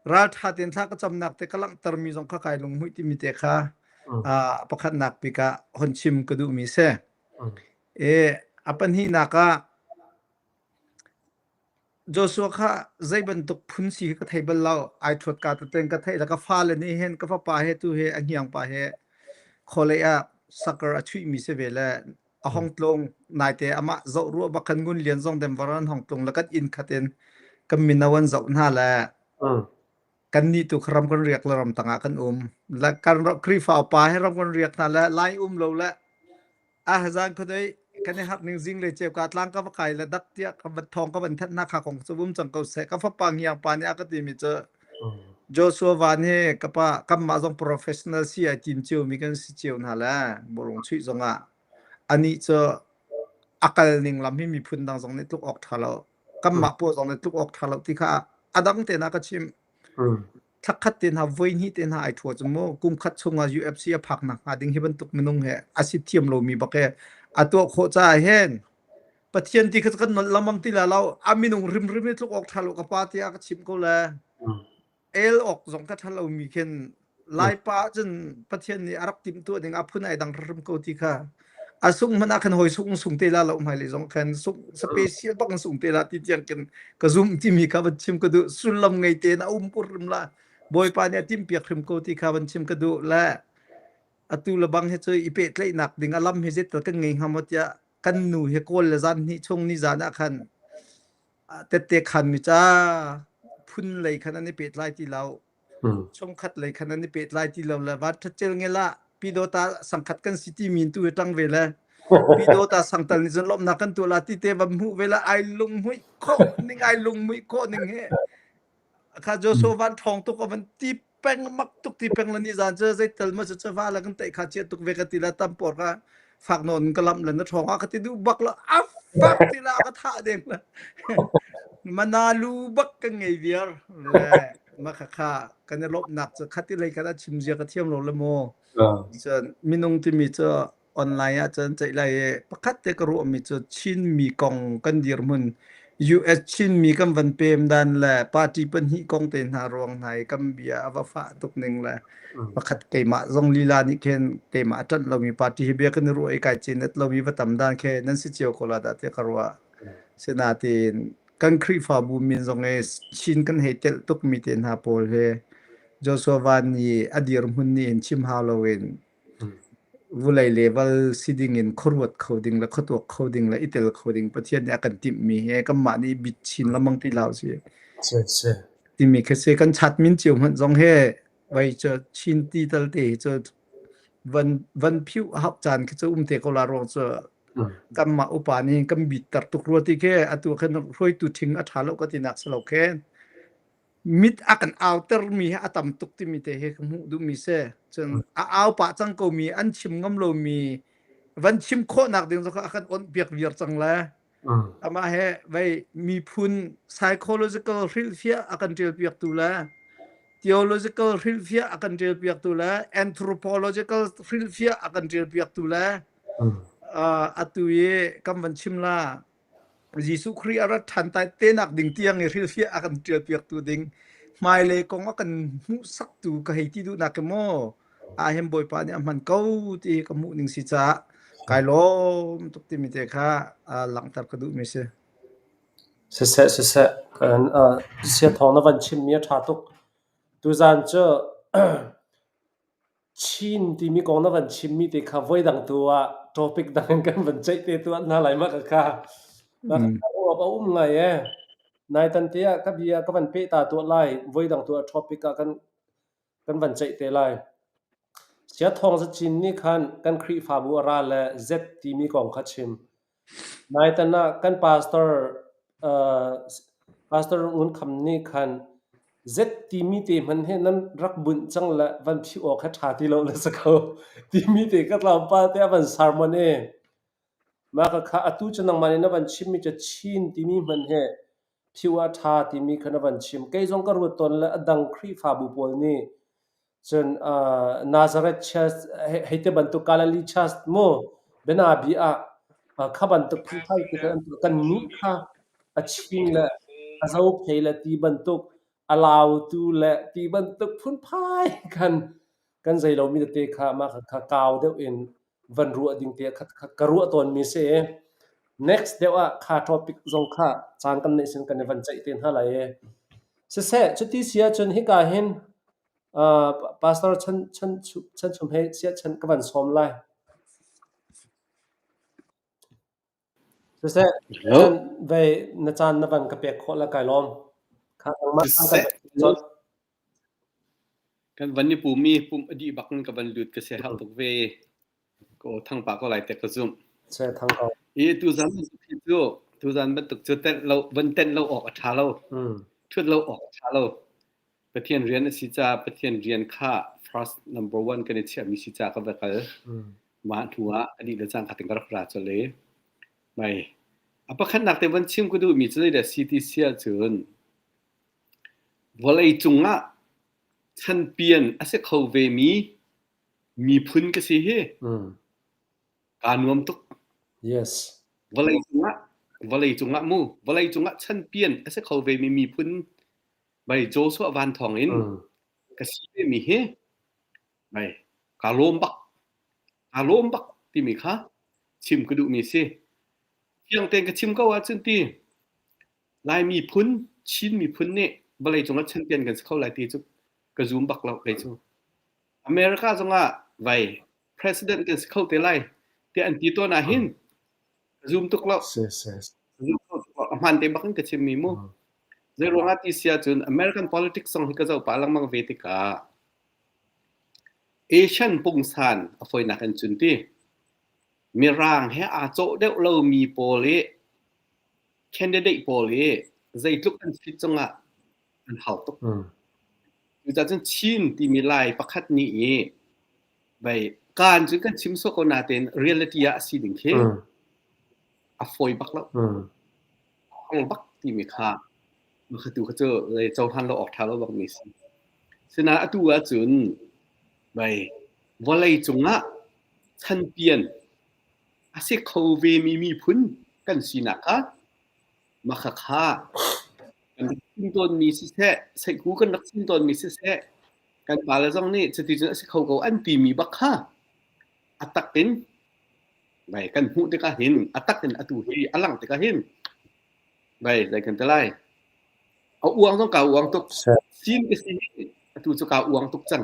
ralṭha tein thla ka camnak te ka langhtermi zong kha kai lunghmuih timi te kha pakhatnak bik ah hon chim ka duhmi si. E a pahnihnak ah Joshua kha zei bantuk phun si ka thei bal lo. Ai ṭhuat ka teten ka theih le ka fale nih hin ka fapa he tu he a hniang pa he khualei ah soccer a chuihmi si ve le a hong tlung naite amah zoh ruah bak khan Ngun Lian zong Denver an hong tlung le kan inn khat in kan mino an zoh hna le kan nih tu ram kan riak le ram tangah kan um le kan Khrihfa upa he ram kan riak hna le lai um lo le a zan khuadei kan i harh ning zing le ceu ka tlang ka va kai le dak tiah ka van thawng ka van thanh na kha kong cu um cang ko seh ka fapa ngiang pa nih a ka timi cu Joshua Van hi ka pa kanmah zong professional si ai tim cio mi kan si cio hna le bawlung chuih zong ah anih cu a kal ning lam hi miphun dang zong nih tluk awk ṭha lo kanmah pawl zong nih tluk awk ṭha lo ti kha a dang te na ka chim Thlakhat te hna voi hnih te hna ai ṭhua cu mu kum khat chungah UFC a phak nak hnga ding hi bantuk minung he a si thiam lomi bak he a tuah khawh caah hin Pathian ti kha kan nolh lengmang ti la lo a minung rimrim hi tluk awk ṭha lo ka pa tiah ka chim ko le el awk zong ka ṭha lomi khin Laipa cun Pathian nih a rak timhtuah ding a phun ai dang hrim ko ti kha a sung hmanh ah khan hawi sung sung te la lo hmailei zong khan sung special bak in sung te la ti tiang kin ka zum timi kha van chim ka duh sullam ngei tein a um pur hrim la Bawipa nih a timhpiak hrim ko ti kha van chim ka duh le atu le bang hi cu i pehtlaihnak ding a lam hi zeital kan ngei hnga maw tiah kan nu hi kawl le zan hnih chung ni zan ah khan tette khan mi ca phun lei khan an i pehtlai ti lo Chungkhat lei khan an i pehtlai ti lo le van ṭhatcel ngel ah Pyidawta sangkhat kan si ti min tu hi ṭang ve le Pyidawta sangtal nih cun lawmhnak kan tuah la ti te van hmuh ve le ai lunghmuih khawh ning ai lunghmuih khawh ning hi kha Joshua van ṭhawng tuk a van ti peng mak tuk ti peng le ni zan cu zeital ma cu cu va la kan teih kha chia tuk ve ka ti la tam por ka fak nawn ka lamh le na ṭhawng ah ka ti duh bak lo a fak ti la ka thah deng la manalu bak kan ngei viar le ma kha kha kan i lawmhnak cu khati lei khan a chim zia ka thiam lo le maw cun minung timi cu online ah cun ceih lai i pakhat te ka ruahmi cu Chinmi kong kan dirhmun US Chinmi kan van pem dan le party pahnih kong te hna ruang hna i kan bia a va fah tuk ning le pakhat keimah zong lila nih khin keimah a ṭanh lomi party hi bia kan i ruah i kai cinet lomi va tam dan khi nan si cio ko la dah tiah ka ruah. Sinain kan Khrihfabu min zong i Chin kan hei telh tukmi te hna pawl hi Joshua Van i a dirhmun nih hin chim hau loin vulei level si ding in khuaruat kho ding le khuatuak kho ding le i tel kho ding Pathian nih a kan timhmi he kanmah nih bit chin lengmang ti hlah usih. Timi khi si kan chat min cio hmanh zong he vai cu Chin ti tal te hi cu van van phiuh hauh caan khi cu um te ko la ruang cu kanmah upa nih kan bitter tuk rua ti khi atu khin hruaitu ṭhing a ṭha lo ka tinak si lo khin. Mit a kan autermi hi a tam tuk timi te hi ka hmuh duhmi si. Cun a au pah cang komi an chim ngam lomi van chim khawhnak ding zong kha a kan onh piak viar cang le amah he vei miphun psychological hrilhfiah a kan ṭial piaktu le theological hrilhfiah a kan ṭial piaktu le anthropological hrilhfiah a kan ṭial piaktu le atu i kan van chim la Jesuh Khrih a rat ṭhan tai tenak ding tiang i hrilhfiah a kan ṭialpiaktu ding hmailei kong a kan hmuhsaktu ka hei ti duhnak hi maw ahhin Bawipa nih a hman ko ti hi ka hmuh ning si caah kai lawm tuk timi te kha langhter ka duhmi si. Siseh siseh kan sia thawng na van chimmi a ṭha tuk. Tuzaan cu Chin timi kong na van chimmi te kha voidang tu ah topic dang in kan van ceih te tuah hna lai mah kha. Mah kha a um ngai ee. Naitan te ah ka bia ka van peh ta tuah lai. Voidang tu ah topic ah kan kan van ceih te lai. Sia Thawng Za Cin nih khan kan Khrihfabu a ra le Z timi kong kha chim. Naitan ah kan pastor Pastor Ngun Kham nih khan Z timi te hmanh hi nan rak bunh cang le van phih awk hi ṭha ti lo le si ko timi te ka tlawmpal te a van sermon i mah kha atu cu nangmah nih na van chimmi cu Chin timi hmanh hi phih ah ṭha timi kha na van chim. Kei zong ka ruat tawn le a dang Khrihfabu pawl nih Cun Nazareth Church hei ti bantuk Galilee Church mu bianabi ah kha bantuk phunphai te kha kan nih kha a chin le a zophei le ti bantuk a lautu le ti bantuk phunphai khan kan zei lomi tete kha mah kha kau deuh in van ruah ding te kha ka ruah tawnmi si. Next deuh ah kha topic zong kha caan kan neih sin kan i van ceih te hna lai i. Siseh, cuti si ahcun hika hin Pastor Chan Chan Chan Chum he siah chan ka van sawm lai. Siseh, chan vei na caan na van ka pek khawh la kai lawm. Kha nangmah Siseh, kan kan van i pum i pumh a dih bak in ka van lut ka sia herh tuk ve. Ka aw thang pah ko lai te ka zumh. Se thang ko. I tuzan bantuk hi cu tuzan bantuk cu tenh lo van tenh lo awk a ṭha lo. Ṭhut lo awk a ṭha lo. Pathian rian a si caah Pathian rian kha first number one kan i chiahmi si caah ka va kal. Mah hnu ah a dih le cang kha ting ka rak ra colh i mei a pakhatnak te van chim ka duhmi cu zeidah si ti si ahcun vawlei cungah chanpian a si kho vemi miphun ka si hi kaa nuam tuk. Yes. Vawlei cungah vawlei cungah mu vawlei cungah chanpian a si kho vemi miphun Mei Joshua van thawng in ka si vemi hi mei kaa lawm bak kaa lawm bak timi kha chim ka duhmi si. Fiang tein ka chim ko ahcun ti Lai miphun Chin miphun nih vawleicung ah champion kan si kho lai ti cu ka zum bak lo kei cu. America zongah vai president kan si kho te lai tiah an ti tawn ah hin ka zum tuk lo. A hmaan te bak in ka chimmi mu. Zei ruangah ti si ahcun American politics zong hi ka zoh pah lengmang ve tikah Asian pungsan a fawinak in cun ti Mirang he aa cawh deuh lomi pawl i candidate pawl i zeitluk an fit cungah an hau tuk. Cucaah cun Chin timi Lai pakhat nih i vei kaan cu kan chim sawh ko nain reality ah a si ding khi a fawi bak lo. Hong bak timi kha mah tu kha cu cohlan lo awk ṭha lo bak mi si. Sinain atu ahcun vei vawlei cungah chanpian a si kho vemi miphun kan sinak kha mah khakha kan rak chim tawnmi siseh, seihku kan rak chim tawnmi siseh, kan pale zong nih cuticun a si kho ko an timi bak kha a tak in vai kan hmuh tikah hin a tak in atu hi a langh tikah hin vai zei kan ti lai a uang zong kaa uang tuk sin ka si atu cu kaa uang tuk cang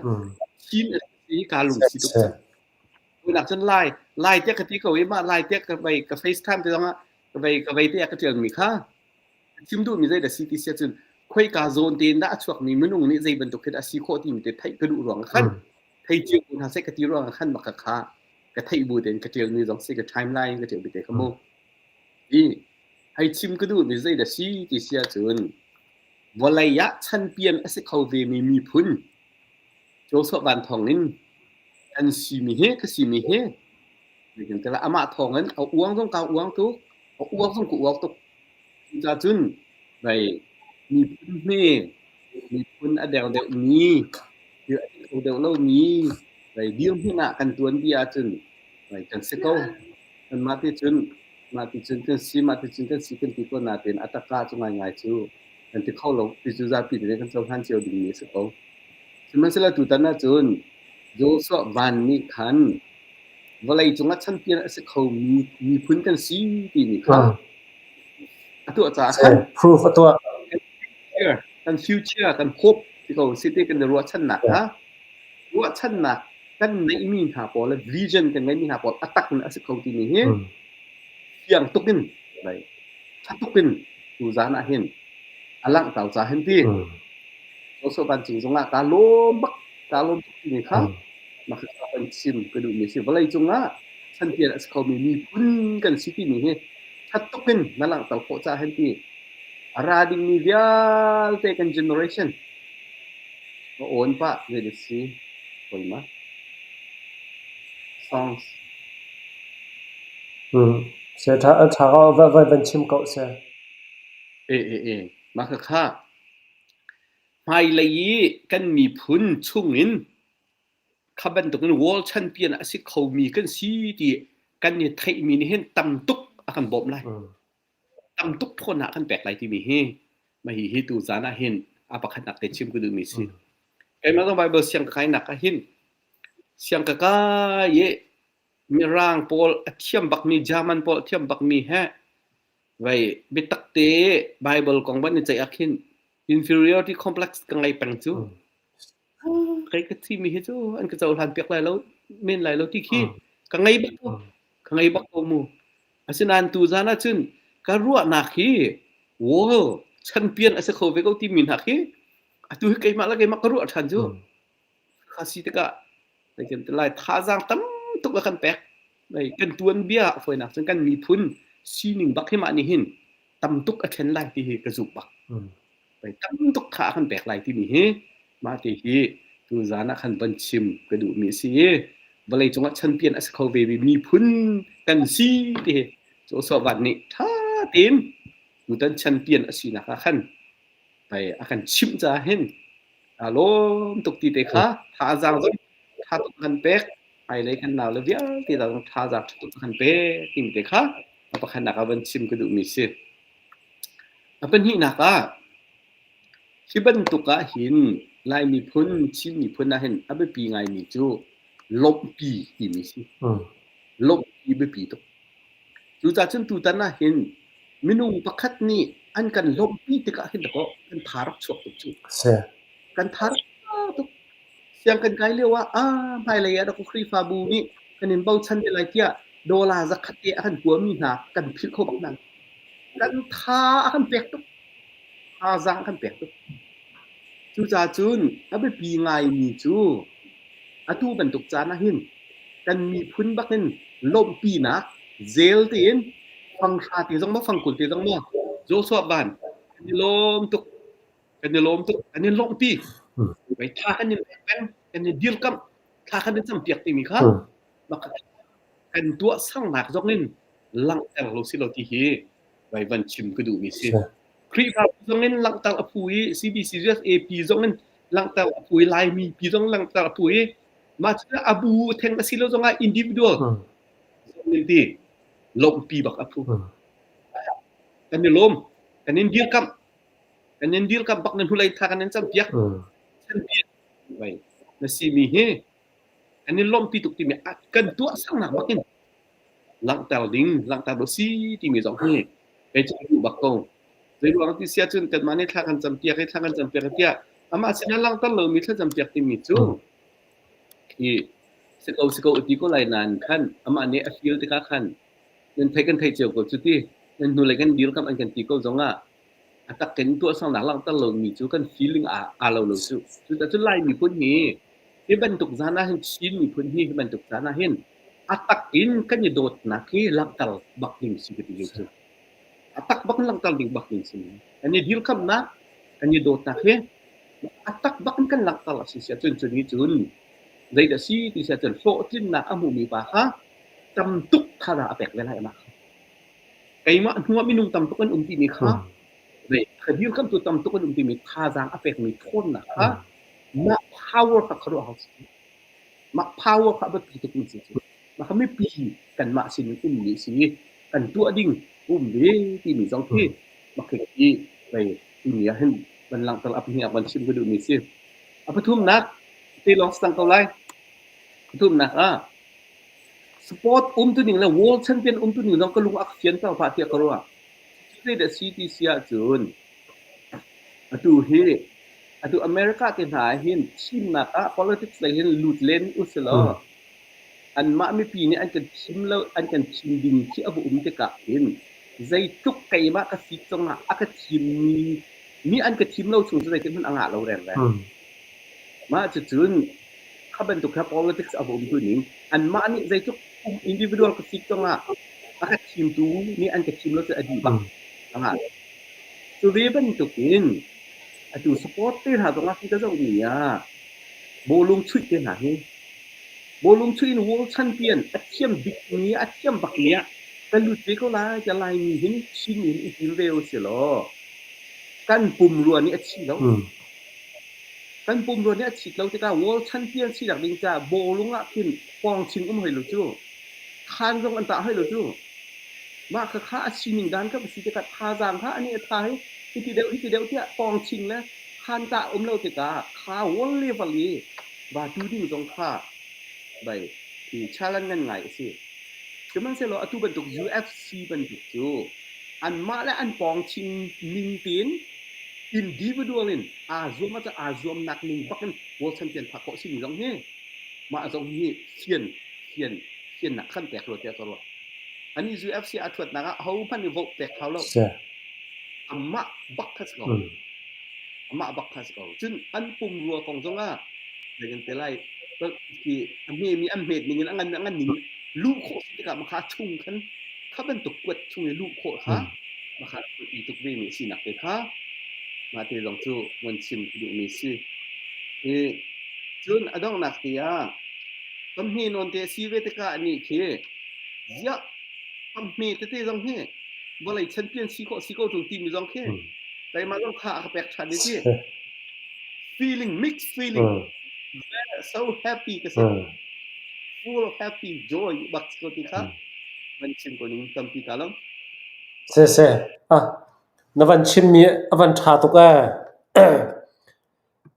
sin a si kaa lungsi tuk cang Tunak cun lai lai tiah ka ti ko i mah lai tiah ka vei ka FaceTime te zongah ka vei ka vei tiah ka ṭialmi kha chim duhmi zei dah si ti si ahcun khoika zawn tein dah a chuakmi minung nih zei bantuk khi dah a si khawh timi te theih ka duh ruangah khan thei cio ko hna seh ka ti ruangah khan maka kha ka theih bu tein ka ṭialmi zong si ka timeline ka ṭialmi te kha mu i hei chim ka duhmi zei dah si ti si ahcun. Vawlei ah chanpian a si kho vemi miphun Joshua Van thawng in kan simi hi ka simi hi amah thawng in a uang zong ka uang tuk, a uang zong ka uang tuk. Cucaah cun vei miphun hme, miphun a der deuhmi, thil a ti kho deuh lomi, vei dirhmun ah kan tuan dih ahcun vei kan si ko. Kanmah ti cun mah ti cun kan si, mah ti cun kan si kan ti ko nain a takka cu ngaingai cu kan ti kho lo. Ti cu zapi te kan cohlan cio dingmi a si ko. Sihmanhsehlaw tutan ahcun Joshua Van nih khan vawleicung ah champion a si khomi miphun kan si timi kha a tuah caah khan proof a tuah. Kan future, kan hope ti ko si ti kan i ruahchannak kha ruahchannak kan neihmi hna pawl le vision kan ngeihmi hna pawl a tak in a si kho timi hi fiang tuk in ṭha tuk in tuzaan ah hin a langhter ca hin ti Joshua vancung zongah kaa lawm bak kaa lawm tuk timi kha mah kha kan chim ka duhmi si vawlei cungah chantian a si khomi miphun kan si timi hi ṭha tuk in na langhter khawh ca hin ti a ra dingmi vialte kan generation ka awn pah zei dah si hoi ma songs Se ṭha ṭha ko va va van chim ko se. E e e mah kha kha hmailei i kan miphun chungin kha bantukin world champion a si khomi kan si ti kan i theihmi nih hin tam tuk a kan bawmh lai. Tam tuk ṭhawnnak a kan pek lai timi hi mah hihi tu zan ah hin a pakhatnak te chim ka duhmi si. Keimah zong Bible siang ka kainak ah hin siang ka kai i Mirang pawl a thiam bakmi German pawl a thiam bakmi he vei biatak te Bible kong van i ceih ah khin inferiority complex ka ngei peng cu. Kei ka thimi hi cu an ka cohlan piak lai lo men lai lo ti khi ka ngei bak ko. Ka ngei bak ko mu. Asinain tu zan ah cun ka ruahnak hi world champion a si kho ve ko timi hna khi atu hi keimah le keimah ka ruah ṭhan cu. Kha si tikah kan ti lai thazaang tam tuk a kan pek. Kan tuanbia a fawinak cun kan miphun sining bak hi mah nih hin tam tuk a thlen lai ti hi ka zumh bak. Tam tuk tha a kan pek lai timi hi mah ti hi tuzaan ah khan van chim ka duhmi a si i vawlei cungah champion a si kho ve mi miphun kan si ti hi Joshua Van nih ṭha tein tutan champion a sinak ah khan pei a kan chimh caah hin aa lawm tuk ti te kha thazaang zong ṭha tuk kan pek hmailei kan nau le vialte zong thazaang ṭha tuk kan pek timi te kha a pakhatnak ah van chim ka duhmi si. A pahnihnak ah hi bantuk ah hin Lai miphun, Chin miphun ah hin a biapi ngaimi cu lawmhpi timi si. Lawmhpi biapi tuk. Cucaah cun tutan ah hin minung pakhat nih an kan lawmhpi tikah hin dakaw kan tha rak chuak tuk cu. Kan tha rak tuk. Siang kan kai lio ah ah hmailei ah dakaw Khrihfabu nih kan in bochan te lai tiah dollar zakhat te a kan kuami hna kan philh kho bak hna. Kan tha a kan pek tuk. Thazaang a kan pek tuk. Cucaah cun a biapi ngaimi cu atu bantuk caan ah hin kan miphun bakin lawmhpinak zel tein fanghra te zong maw fangkul te zong maw Joshua van kan i lawm tuk kan i lawm tuk kan in lawmhpi wei tha kan in pek peng kan i dirkamh thla kan in campiak timi kha kan tuah sangnak zong in langhter lo si lo ti hi vai van chim ka duhmi si. Khrihfabu zong in langhter a phu i CBCUSA AP zong in langhter a phu i Laimi pi zong langhter a phu i mah cu a bu theng a si lo zongah individual zong in ti lawmhpi bak a phu. Kan i lawm, kan in dirkamh, kan in dirkamh bak nan hnulei tha kan in campiak. Chanpiak vai na simi hi kan in lawmhpi tuk timi kan tuah sangnak bak in langhter ding langhter do si timi zong hi kei cu duh bak ko zei ruang ti sia cun kanmah nih thla kan campiak i thla kan campiak tiah amah sinah langhter lomi thla campiak timi cu hi si ko si ko ti ko lai nain khan amah nih a feel tikah khan nan thei kan thei cio ko cu ti nan hnulei kan dir kam an kan ti ko zongah a tak in tuahsernak langhter lomi cu kan feeling aa, aa lo lo cu. Cucaah Lai miphun hi hi bantuk zan ah hin Chin miphun hi hi bantuk zan ah hin a tak in kan i dawtnak hi langhter bak ding si ka ti cu. A tak bak in langhter ding bak ding si. Kan i dirkamnak, kan. Kan i dawtnak hi a tak bak in kan langhter a si siah cun cu nih cun zeidah si ti siah cun hlawhtlinnak a hmumi pa kha tam tuk thazaang a pek ve lai amah kha. Keimah hnuah minung tam tuk an um timi kha zei ka dirkamtu tam tuk an um timi thazaang a pekmi ṭhawnnak kha mah power kha khuaruah hau si. Mah power kha a biapi tuk mi si cu. Mah kha mipi kanmah sin in ummi si i kan tuah ding um ve timi zong khi mah khi i vei timi ah hin van langhter a pahnih ah van chim ka duhmi si. A pathumnak te lawng si cang ko lai. Pathumnak ah sport umtuning le world champion umtuning zong ka lung a ka fianter pah tiah ka ruah. Zeidah si ti si ahcun atu hi atu America te hna ah hin thimnak ah politics lei hin lut len usilaw anmah mipi nih an kan thim lo an kan thim ding khi a va um tikah hin zeitluk keimah ka si zongah a ka thimmi mi an ka thim lo chung cu zeitin hmanh a ngah lo rengreng. Mah cucun kha bantuk kha politics a va um tu ning anmah nih zeitluk individual ka si zongah a ka thimtu nih an ka thim lo cu a dih bak a ngah lo. Cu ve bantukin atu support te hna zongah khi ka zohmi ah bawlung chuih te hna hi bawlung chuih in world champion a thiam bikmi a thiam bakmi ah ka lut ve ko lai tiah Laimi hin Chinmi hin i tim ve usilaw kan pumrua nih a chi lo. Kan pumrua nih a chit lo tikah world champion sinak ding caah bawlung ah khin pawngching um hoi lo cu. Khaan zong an tah hoi lo cu. Mah khakha a sining dan kha va si tikah thazaang kha ani a tha hi hiti deuh hiti deuh tiah pawngching le khaan tah um lo tikah kha world level i va tu ding zong kha bai i challenge ngan ngai a si. Sihmanhsehlaw atu bantuk UFC bantuk cu anmah le an pawngching ning tein individual in aa zuam ahcun aa zuamnak ning bak in world champion phak khawh simi zong hi mah zong hi fian fian fiannak khan pek rua tiah ka ruah. Ani UFC a ṭhuatnak ah hohmanh nih vote pek hau lo. Amah bak kha si ko. Amah bak kha si ko. Cun an pumrua kong zong ah zei kan te lai khi a hmemi an hmet ning in a ngan a ngan ning luh khawh si tikah makha chung khan kha bantuk kuat chung i luh khawh kha makha i tuk ve mi sinak te kha mah te zong cu van chim duhmi si. I cun a donghnak te ah kan hme nawn te si ve tikah nih khi ziah kan hme tete zong hi vawlei champion si khawh si ko ṭung timi zong khi keimah zong kha a ka pek ṭhan i ti feeling mixed feeling so happy ka si full happy joy bak ko ti kha van chim ko ning tampi ka lawm. Se se ah na van chimmi a van ṭha tuk ee.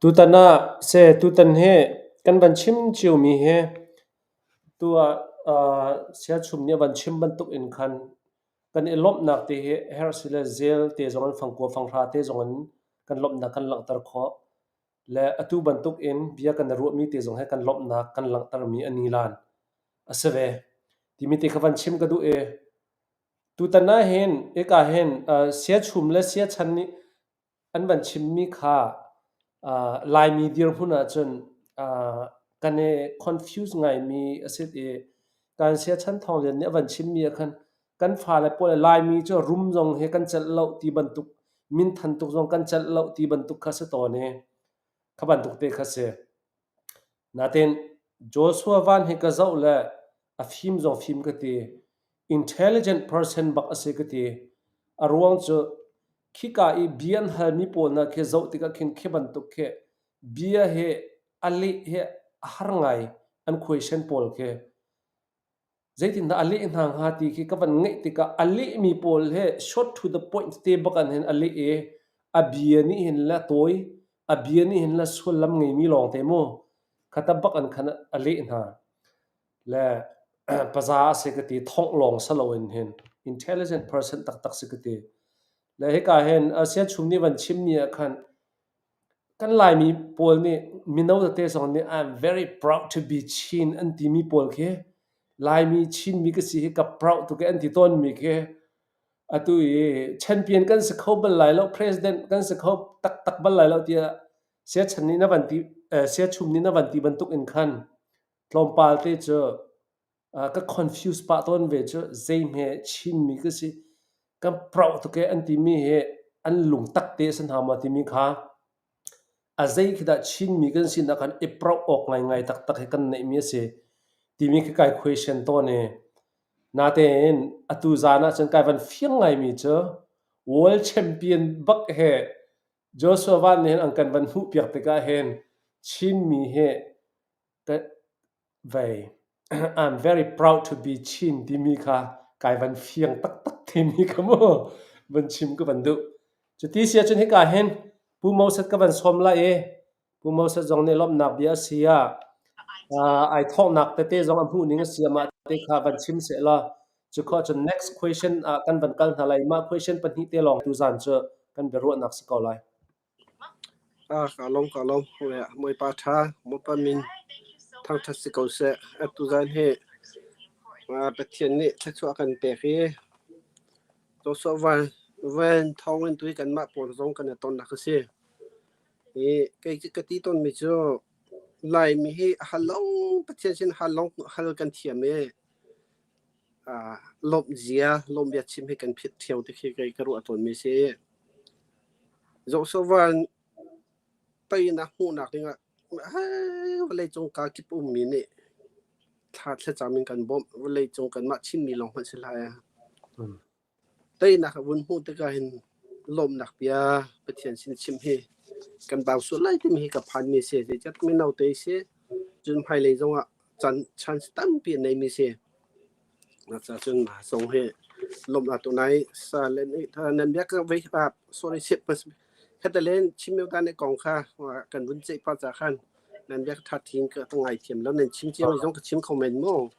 Tutan ah se tutan hi kan van chim ciomi hi tu ah siachum nih a van chim bantuk in khan kan i lawmhnak te hi herh si le zel te zong in fangkua fanghra te zong in kan lawmhnak kan langhter khawh. Le atu bantuk in bia kan i ruahmi te zong hi kan lawmhnak kan langhtermi a ni lan a si ve. Timi te kha van chim ka duh i tutan ah hin hika hin siachum le siachan nih an van chimmi kha Laimi dirhmun ahcun kan i confuse ngaimi a si i kan siachan Thawng Lian nih a van chimmi ah khan kan fale pawl Laimi cu rum zong hi kan celh lo ti bantuk minthan tuk zong kan celh lo ti bantuk kha si tawn i kha bantuk te kha si. Natin Joshua Van hi ka zoh le a fim zong fim ka ti. Intelligent person bak a si ka ti. A ruang cu khika i bia an halmi pawl hna khi zoh tikah khin khi bantuk khi bia hi a leh hi a har ngai an question pawl khi. Zeitindah a leh hna hnga ti khi ka van ngaih tikah a lehmi pawl hi short to the point te bak an hin a leh i a bia nih hin le tawi, a bia nih hin le sullam ngeimi lawngte mu khata bak an khan a leh hna. Le paza a si ka ti, thongh lawng si loin hin intelligent person taktak si ka ti. Le hika hin Siachum nih van chimmi ah khan Kan Laimi pawl nih mino tete zong nih I'm very proud to be Chin an timi pawl khi Laimi Chinmi ka si hi ka proud tuk e an ti tawnmi khi atu i champion kan si kho bal lai lo, president kan si kho taktak bal lai lo tiah siachan nih na van ti siachum nih na van ti bantuk in khan tlawmpal te cu ka confuse pah tawn ve cu zeihme Chinmi ka si kan proud tuk e an timi hi. an lungtak te a si hna maw timi kha a zei khi dah Chinmi kan sinak khan i proh awk ngaingai taktak hi kan neihmi a si timi khi kai question tawn i natein atu zan ahcun kai van fiang ngaimi cu World Champion bak he Joshua Van nih hin an kan van hmuhpiak tikah hin Chinmi hi Vei. I'm very proud to be Chin timi kha kai van fiang taktak timi kha mu van chim ka van duh. Cuti si ahcun hika hin Pu Moses ka van sawm lai i Pu Moses zong nih lawmhnak bia a si ah uh, ai thawknak tete zong a hmuh ning a si ah mah te kha van chim seh law cu khawh cun next question ah kan van kal hna lai mah question pahnih te lawng tu zan cu kan biaruahnak si ko lai. Ah, ka lawm, ka lawm. Bawipa ṭha, Bawipa min thangṭhat si ko seh. Atu zan hi Pathian nih thluachuah a kan pek i Joshua van van thawng in tui kanmah pawl zong kan i tonnak a si. I kei ka ti tawnmi cu Laimi hi hal lawng Pathian sin hal lawng hal kan thiam i lawmh zia, lawmh bia chim hi kan phit ṭheo ti khi kei ka ruah tawnmi si. Zohsawvan teinak hmuhnak dingah vawleicung kakip ummi nih thla thlacam in kan bawmh. Vawleicung kanmah Chinmi lawng hmanh si hlah ee. Teinak a vun hmuh tikah hin lawmhnak bia Pathian sin chim hi kan bau sual lai timi hi ka phanmi si. Zeicahtiah mino te si. Cun hmailei zongah caan chance tampi a neimi si. Cun zong hi lawmhnak tu nai sa le nan biak vei sorry sip khatalen chim ta ne kong kha kan vun ceih pa cha khan nan biak tha thin ka ngai thiam lo nan chim chiam zong ka chim kho men mo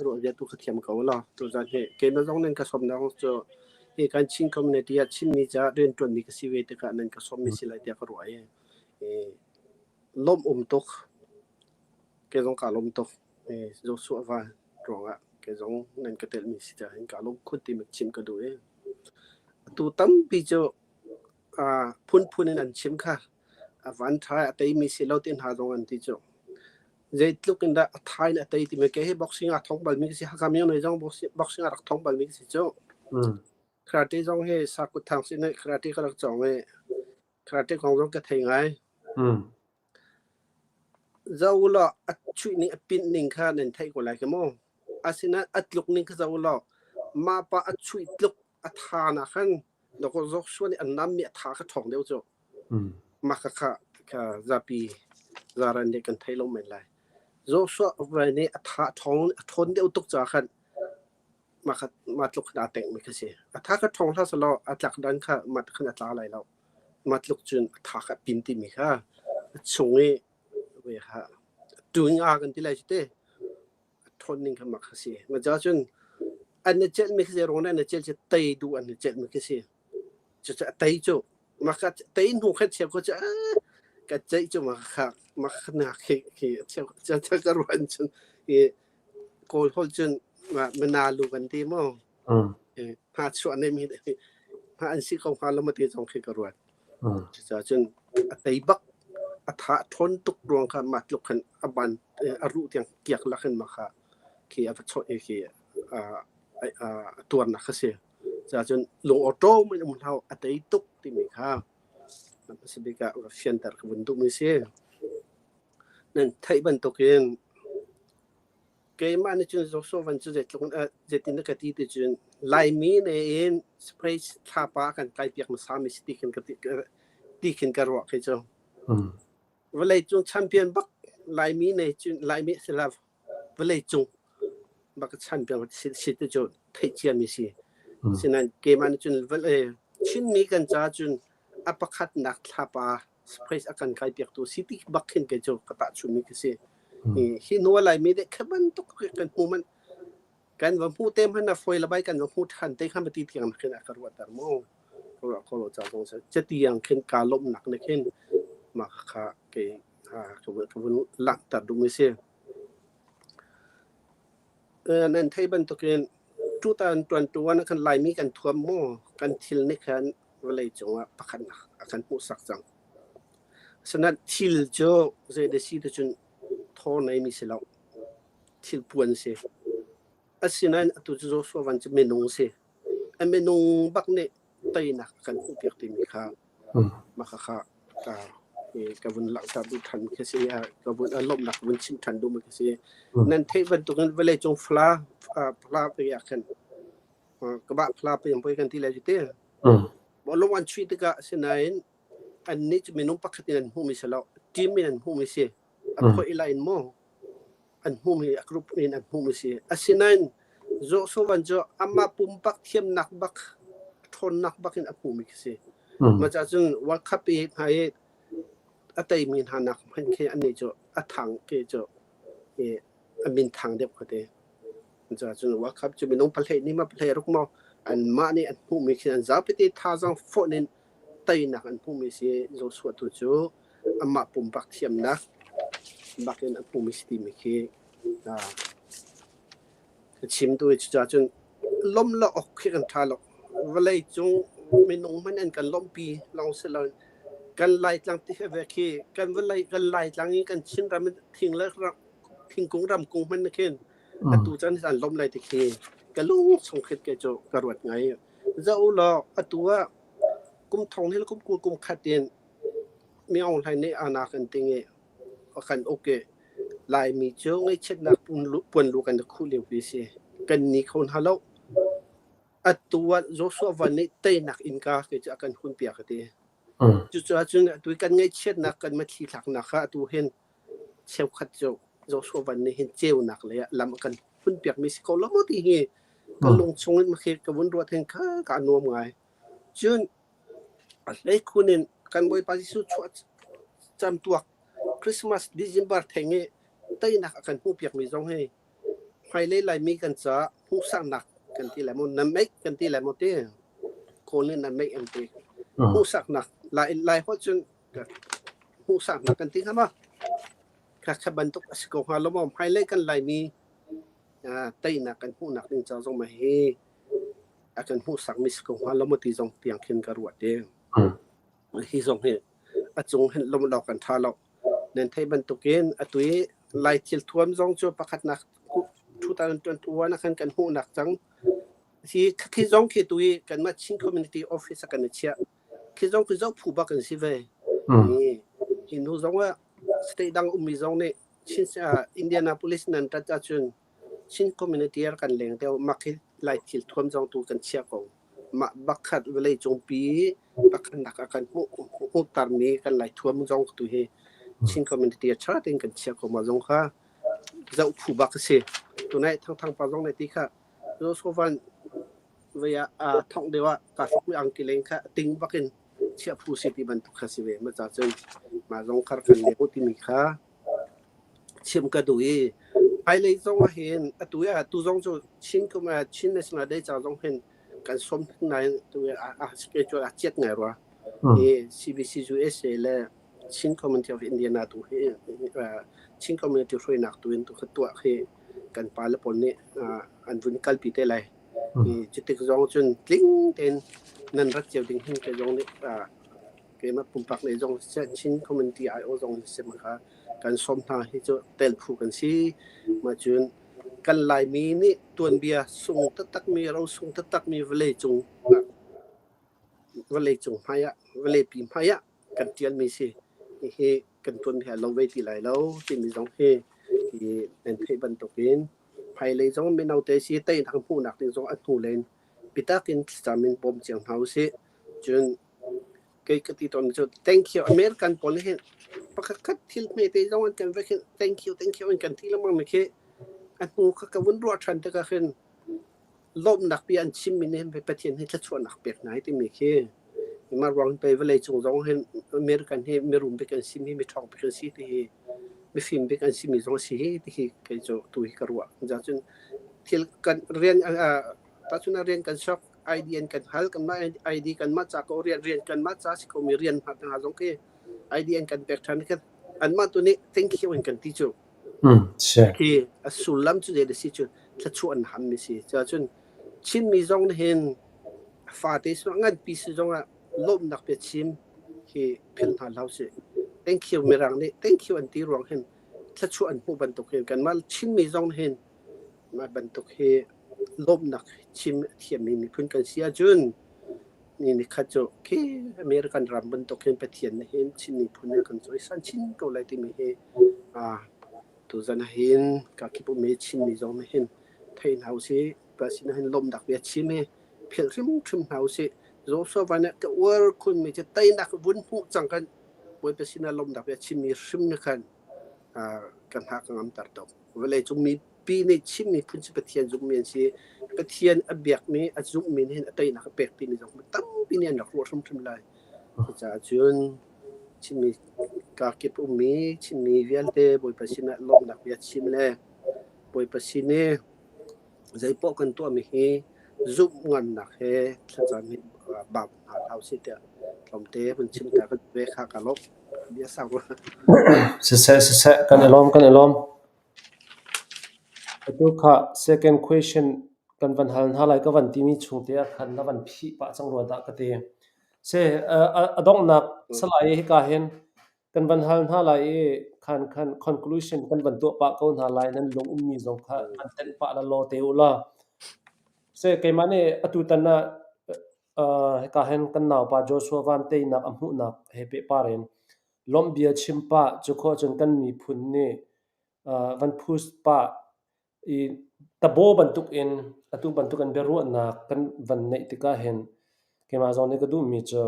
ro bia tu ka thiam ko lo tu zan he ke na zong nan ka som na chu hi kan Chin community ah Chin mi cha rian tuan mi ka si ve tikah nan ka som mi si lai tiah ka ruah i lawm um tuk ke zong ka lawm tuk Joshua va ruangah kei zong nan ka telmi si caah hin kaa lawm khun ti chim ka duh i atu tampi cu phunphun in an chim kha a van ṭha a teimi si lo ti hna zong an ti cu zeitluk in dah a tha in a tei timi kei hi boxing ah thong balmi ka si Hakha myo nei zong boxing ah rak thong balmi ka si cu karate zong hi sakut thang sin karate ka rak cawng i karate kong zong ka thei ngai Zoh ulaw a chuih ning a pinh ning kha nan theih ko lai khi mu. Asinain a tluk ning kha zoh ulaw mah pa a chuih tluk a tha nak khan dawkaw Joshua nih a nammi a tha kha ṭhawng deuh cu. Mah khakha kha zapi zaran nih kan thei lo men lai. Joshua nih a tha ṭhawng a ṭhawn deuh tuk caah khan mah kha mah tluk khan aa tengmi kha si. A tha kha ṭhawng hlah sehlaw a tlak dan kha mah khan a tla lai lo. Mah tluk cun a tha kha a pin timi kha a chung i ve kha tuing a kan ti lai cu te. A ṭhawn ning kha mah kha si. Mah caah cun an i celhmi khi zei ruang dah an i celh cu tei duh an i celhmi khi si. Cucu a tei cu mah kha tei hnu khan cheu kho cu ka ceih cu mah kha mah kha na khi khi cheu ka ruan cun i Kawl holh cun manalu kan ti maw? Hna chuah ne mi hna an si ko hnga lo ma ti zong khi ka ruat. Cucaah cun a tei bak a tha a ṭhawn tuk ruang kha mah tluk khan a ban a ruh tiang kiak lak in mah kha khi a va chawh i khi a tuarnak kha si. Cucaah cun lung awṭawm in um hlah a tei tuk timi kha hmasa bik ah fianter ka vun duhmi si. Nan theih bantukin keimah nih cun Joshua van cu zeitluk in zeitin dah ka ti ti cun Laimi nih in space thlapa a kan kaipiak hmasami si ti khin ka ti, ti khin ka ruah kei cu. Vawleicung champion bak Laimi nih cun Laimi sila vawleicung bak champion si, si ti cu theih ciami si. Sinain keimah nih cun vawlei Chinmi kan caah cun a pakhatnak thlapa space a kan kai piaktu si ti bak khin kei cu ka tahchunmi ka si. Hi hnu a Laimi deh kha bantuk kan hmu man kan va hmu te hmanh a foi labai kan va hmu than te kha ma ti tiang khin a ka ruahter mu. Ka ruah kho lo ca zong sa catiang khin ka lawmhnak ne khin mah kha ke ka vun langhter duhmi si. Nan thei bantukin tutan tuan tuan kan Laimi kan thuam mu kan thil nih khan vawlei cungah pakhatnak a kan hmuhsak cang. Asinain thil cu zei da si ti cun thaw neimi si lo. Thil puan si. Asinain atu cu Joshua van cu minung si. A minung bak nih. teinak a kan hmuhpiak timi kha mah khakha ka vun langhter duh ṭhan khi si. Ka vun lawmhnak ka vun chim ṭhan duhmi khi si. Nan theih bantukin vawleicung fla fla pe ah khan ka bah fla pe poi kan ti lai cu te. Lawng an chuih tikah asinain annih cu minung pakhat in an hmuhmi si lo, team in an hmuhmi si. A phoih lai in maw an hmuhmi a group in an hmuhmi si. Asinain Joshua cu amah pumpak thiamnak bak ṭhawnnak bak in a hmuhmi khi si. Mah caah cun World Cup i hna i a teimi hna nak hmanh khi annih cu a thang khi cu i a min thang deuh kha te. Cucaah cun World Cup cu minung pahlei nih ma pahlei ruk maw anmah nih an hmuhmi khi an zapi thazaang fonh in teinak an hmuhmi si. Joshua tu cu amah pumpak thiamnak bak in a hmuhmi si timi khi ka chim tu i cucaah cun lawmh lo awk khi kan ṭha lo. Vawlei cung minung hmanh an kan lawmhpi lawng si lo kan Laitlang ti ve khi kan vawlei kan Laitlang i kan Chinram thing le thingkung ramkung hmanh khin atu caan an lawmh lai ti khi ka lung chung khit ke cu ka ruat ngai. Zoh u law atu ah kum thong hil kum kul kum khat in Mi Aung Hlaing nih ana kan ting i a kan uk i Laimi cu ngaihchiatnak puanlu kan i khuh liopi a si. Kan ni kho hna lo. Atu ah Joshua Van nih teinak innka kei cu a kan hunpiak a ti. Cucaah cun atu i kan ngaihchiatnak kan mitthli thlaknak kha atu hin cheukhat cu Joshua Van nih hin ceunak lei ah lam a kan hunpiakmi si ko lo maw ti hi ka lung chung in ka vun ruat hin kha ka nuam ngai. Cun a hleikhun in kan Bawipa Jesuh chuah camtuak Christmas December theng i teinak a kan hmuhpiakmi zong hi hmailei Laimi kan caah hmuhsaknak kan ti lai maw, na meih kan ti lai maw ti Kawl nih na meih an ti. Hmuhsaknak Lai Lai holh cun hmuhsaknak kan ti hnga ma? Kha kha bantuk a si ko hnga lo maw? Hmailei kan Laimi teinak kan hmuhnak ding ca zong ma hi a kan hmuhsakmi si ko hnga lo maw ti zong tiang khin ka ruat i hi zong hi a cung hin lawmh lo kan ṭha lo. Nan theih bantukin atu i Lai thil thuam zong cu pakhatnak 2021 ah khan kan hmuhnak cang. Hi khi zong khi tu i kanmah Chin Community Office ah kan i chiah. Khi zong khi zoh phu bak an si ve. Hi hi hnu zong ah state dang ummi zong nih Chin Indianapolis nan rat ahcun Chin community ah kan leng deuh. Mah khi Lai thil thuam zong tu kan chiah ko. Mah bakhat vawlei cungpi pakhatnak ah kan hmuh hmuhtermi kan Lai thuam zong tu hi Chin community ah ṭha tein kan chiah ko. Mah zong kha zoh phu bak a si. Tunai Thangthang pa zong nih ti kha Joshua vei ah aa thongh deuh ah kaa hrukmi angki leng kha ting bak in chiah phu si ti bantuk kha si ve. Mah ca cun mah zong kha kan leng timi kha chim ka duh i hmailei zong ah hin atu i atu zong cu Chin kum Chin National Day ca zong hin kan sawm nain atu i a schedule a chiat ngai rua. Hi CBC USA le Chin Community of Indiana tu hi Chin Community hruainak tu in tu kha tuah khi kan pale pawl nih an vun kalpi te lai. Hi cutik zong cun tling tein nan rat cio ding hin ke zong nih keimah pumpak lei zong siseh Chin community aiawh zong siseh kha kan sawm hna hi cu tel phu kan si. Mah cun kan Laimi nih tuanbia sung taktakmi ro sung taktakmi vawlei cung vawlei cung hmai ah vawleipi hmai ah kan ṭialmi si. Hihi kan tuanbia a lo ve ti lai lo timi zong hi hi nan theih bantukin hmailei zong mino te si teinak hmuhnak ding zong a hnu len bitak in thlacam in bawm cio hna usih. Cun kei ka ti tawn cu thank you American pawl nih hin pakhat khat thil hmete zong an kan vek hin thank you thank you an kan ti lengmang mi khi a hnu kha ka vun ruah ṭhan tikah khin lawmhnak bia an chimmi nih hin Pathian hi thluachuahnak pek hna hi timi khi mah ruang pei vawlei cung zong hin American hi mirum bik an simi mi ṭhawng bik an si ti hi mifim bik an simi zong a si hi ti hi kei cu tu hi ka ruah. Cun thil kan rian Tahchun ah rian kan sok, ID an kan hal, kanmah ID kanmah ca ko rian rian kanmah ca si komi rian hna hna zong khi ID an kan pek ṭhan khan anmah tu nih thank you an kan ti cu. Khi a sullam cu zei si cu thluachuah an ham mi si. Cun Chinmi zong nih hin fate si nganpi si zong ah lawmhnak bia chim hi philh hna hlah usih. Thank you Mirang nih thank you an ti ruang hin thluachuah an hmuh bantuk hin kanmah Chinmi zong nih hin Mah bantuk hi lawmhnak chim a thiammi miphun kan si ahcun. Ni nikhat cu khi American ram bantuk hin Pathian nih hin Chin miphun nih kan cawisan chin ko lai timi hi tuzan ah hin kakip ummi Chinmi zong nih hin thei hna usih. Pa sinah hin lawmhnak bia chim hi philh hrimhrim hna usih. Joshua van ah ka uar khunmi cu teinak vun hmuh cang kan Bawipa sinah lawmhnak bia chimmi hrim nih khan ka hna ka ngamter tuk. Vawleicung mipi nih Chin miphun cu Pathian zumhmi an si. Pathian a biakmi, a zumhmi nih hin a teinak a pek timi zong tampi nih an rak ruah hrimhrim lai. Cucaah cun Chinmi kakip ummi Chinmi vialte Bawipa sinah lawmhnak bia chim le Bawipa sin i Zeipoh kan tuahmi hi zumh ngannak he thlacam hi bak hna hlah usih tiah tlawmte vun chim ta ka duh ve kha ka lawmh. Bia sau rua. Siseh, siseh, kan i lawm, kan i lawm. Atu kha second question kan van hal hna lai ka van timi chung te ah khan na van phih pah cang rua dah ka ti. Se, a donghnak salai hika hin Kan van hal hna lai i khan khan conclusion kan van tuah pah ko hna lai. Nan lung ummi zong kha van tenh pah la law te u law. Se keimah nih atutan ah hika hin kan naupa Joshua Van teinak a hmuhnak he pehpar in lawmh bia chim pah cu khawh cun kan miphun nih van push pah i tabo bantuk in atu bantuk in biaruahnak kan van neih tikah hin keimah zong nih ka duhmi cu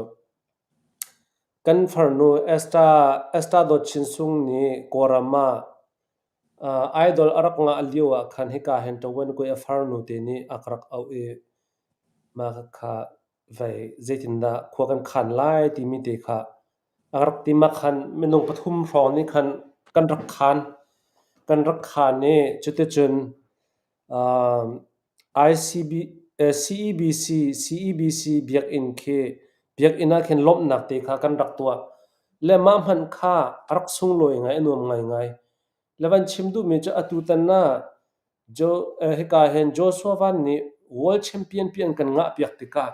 Kan farnu Esther Dawt Chin Sung nih Kawlram ah idol a rak ngah lio ah khan hika hin ṭavuan kuai a farnu te nih a ka rak auh i mah khakha vei zeitindah khua kan khan lai timi te kha a rak ti. Mah khan minung pathum hrawng nih khan kan rak khan. Kan rak khan i cuticun CEBC CEBC biakinn khi biakinn ah khin lawmhnak te kha kan rak tuah. Le mah hmanh kha a rak sunglawi ngai, a nuam ngaingai. Le van chim duhmi cu atutan ah hika hin Joshua Van nih World Champion pi an kan ngahpiak tikah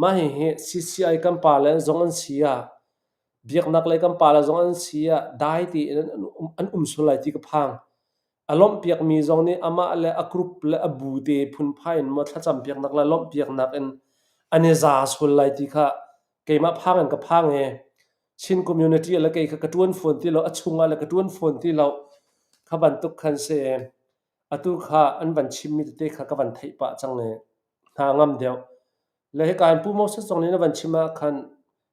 mah hihi CCI kan pale zong an si ah biaknak lei kan pale zong an si ah dai tein an um sual lai ti ka phang. A lawmhpiakmi zong nih amah le a group le a bu te phunphai in maw thlacampiaknak le lawmhpiaknak in an i za sual lai ti kha keimah phang in ka phang i Chin community le kei kha ka ṭuan fawn ti lo, a chungah le ka ṭuan fawn ti lo. Kha bantuk khan si. Atu kha an van chimmi tete kha ka van theih pah cang i hna ngam deuh. Le hika in Pu Moses zong nih na van chim ah khan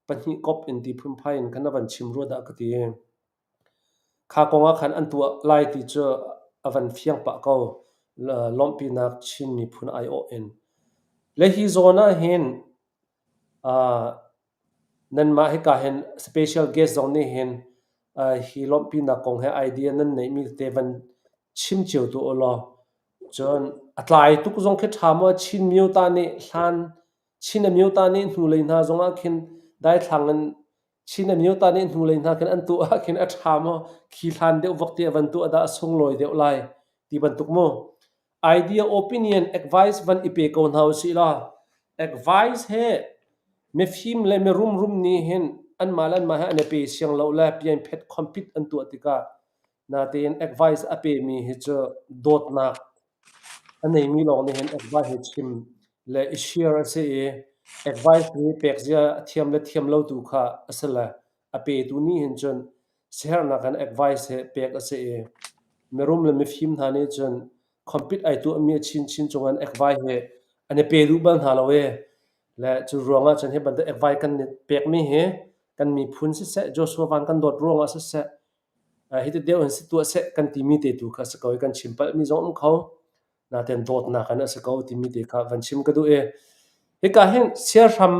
pahnih kop in ti phunphai in khan na van chim rua dah ka ti. Kha kong ah khan an tuah lai ti cu a van fiang pah ko, lawmhpinak Chin miphun aiawh in. Le hi zawn ah hin nanmah hika hin special guest zong nih hin hi lawmhpinak kong he idea nan neihmi tete van chim cio tuah u law cun a tlai tuk zong khi ṭha maw Chin myo ta nih hlan Chin amyota nih hnulei hna zong ah khin daithlang in Chin amyota nih hnulei hna khin an tuah ah khin a ṭha maw khi hlan deuh vok ti a van tuah dah a sunglawi deuh lai ti bantuk mu. Idea, opinion, advice van i pe ko hna usih law advice he mifim le mirumrum nih hin anmah le anmah he an i pe siang lo le pianphet compete an tuah tikah natein advice a pemi hi cu dawtnak A neimi lawng nih hin advice hi chim le i share a si i advice hi pek zia a thiam le thiam lo tu kha a si le a petu nih hin cun siaherhnak in advice hi pek a si i mirum le mifim hna nih cun compete ai tuahmi a chinchin cungah advice hi an i pe duh bal hna lo i le cu ruangah cun hi bantuk advice kan i pekmi hi kan miphun siseh Joshua Van kan dawt ruangah siseh Hiti deuh in si tuah seh kan timi te tu kha a si ko i kan chim palhmi zong um kho. Natein dawtnak in a si ko timi te kha van chim ka duh i hika hin siahram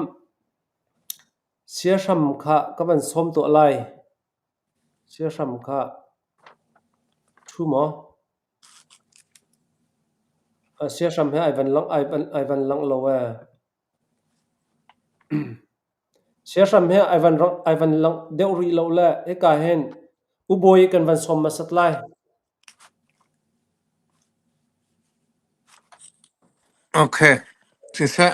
siahram kha ka van sawm tuah lai. Siahram kha ṭhu maw? Siahram he ai van langh ai van langh lo ee. Siahram hi ai van ai van langh deuh rih lo le hika hin ubawi kan van sawm hmasat lai. Okay. Siseh,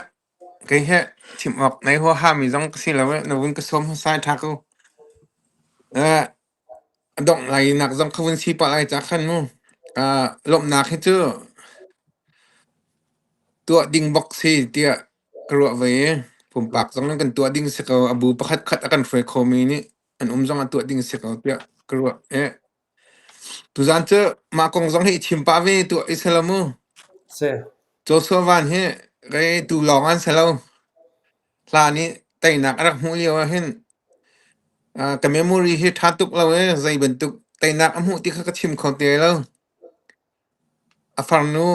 kei hi chim awk nei huaha mi zong ka si lo i na vun ka sawm hmasa ṭha ko. Eh, a dongh lai nak zong kha vun si pah lai ca khan mu. Ah, lawmhnak hi cu tuah ding bak si tiah ka ruah ve i. Pumpak zong in kan tuah ding si ko. A bu pakhat khat a kan hruai khomi nih an um zong ah tuah ding si ko tiah ka ruah. Tuzaan cu mah kong zong hi i chim pah ve tuah i si lo mu. Si. Joshua Van hi rei tu lawng an si lo. Hlan i teinak a rak hmuh lio ah hin ka memory hi ṭha tuk lo i zei bantuk teinak a hmuh ti kha ka chim kho te lo. A farnu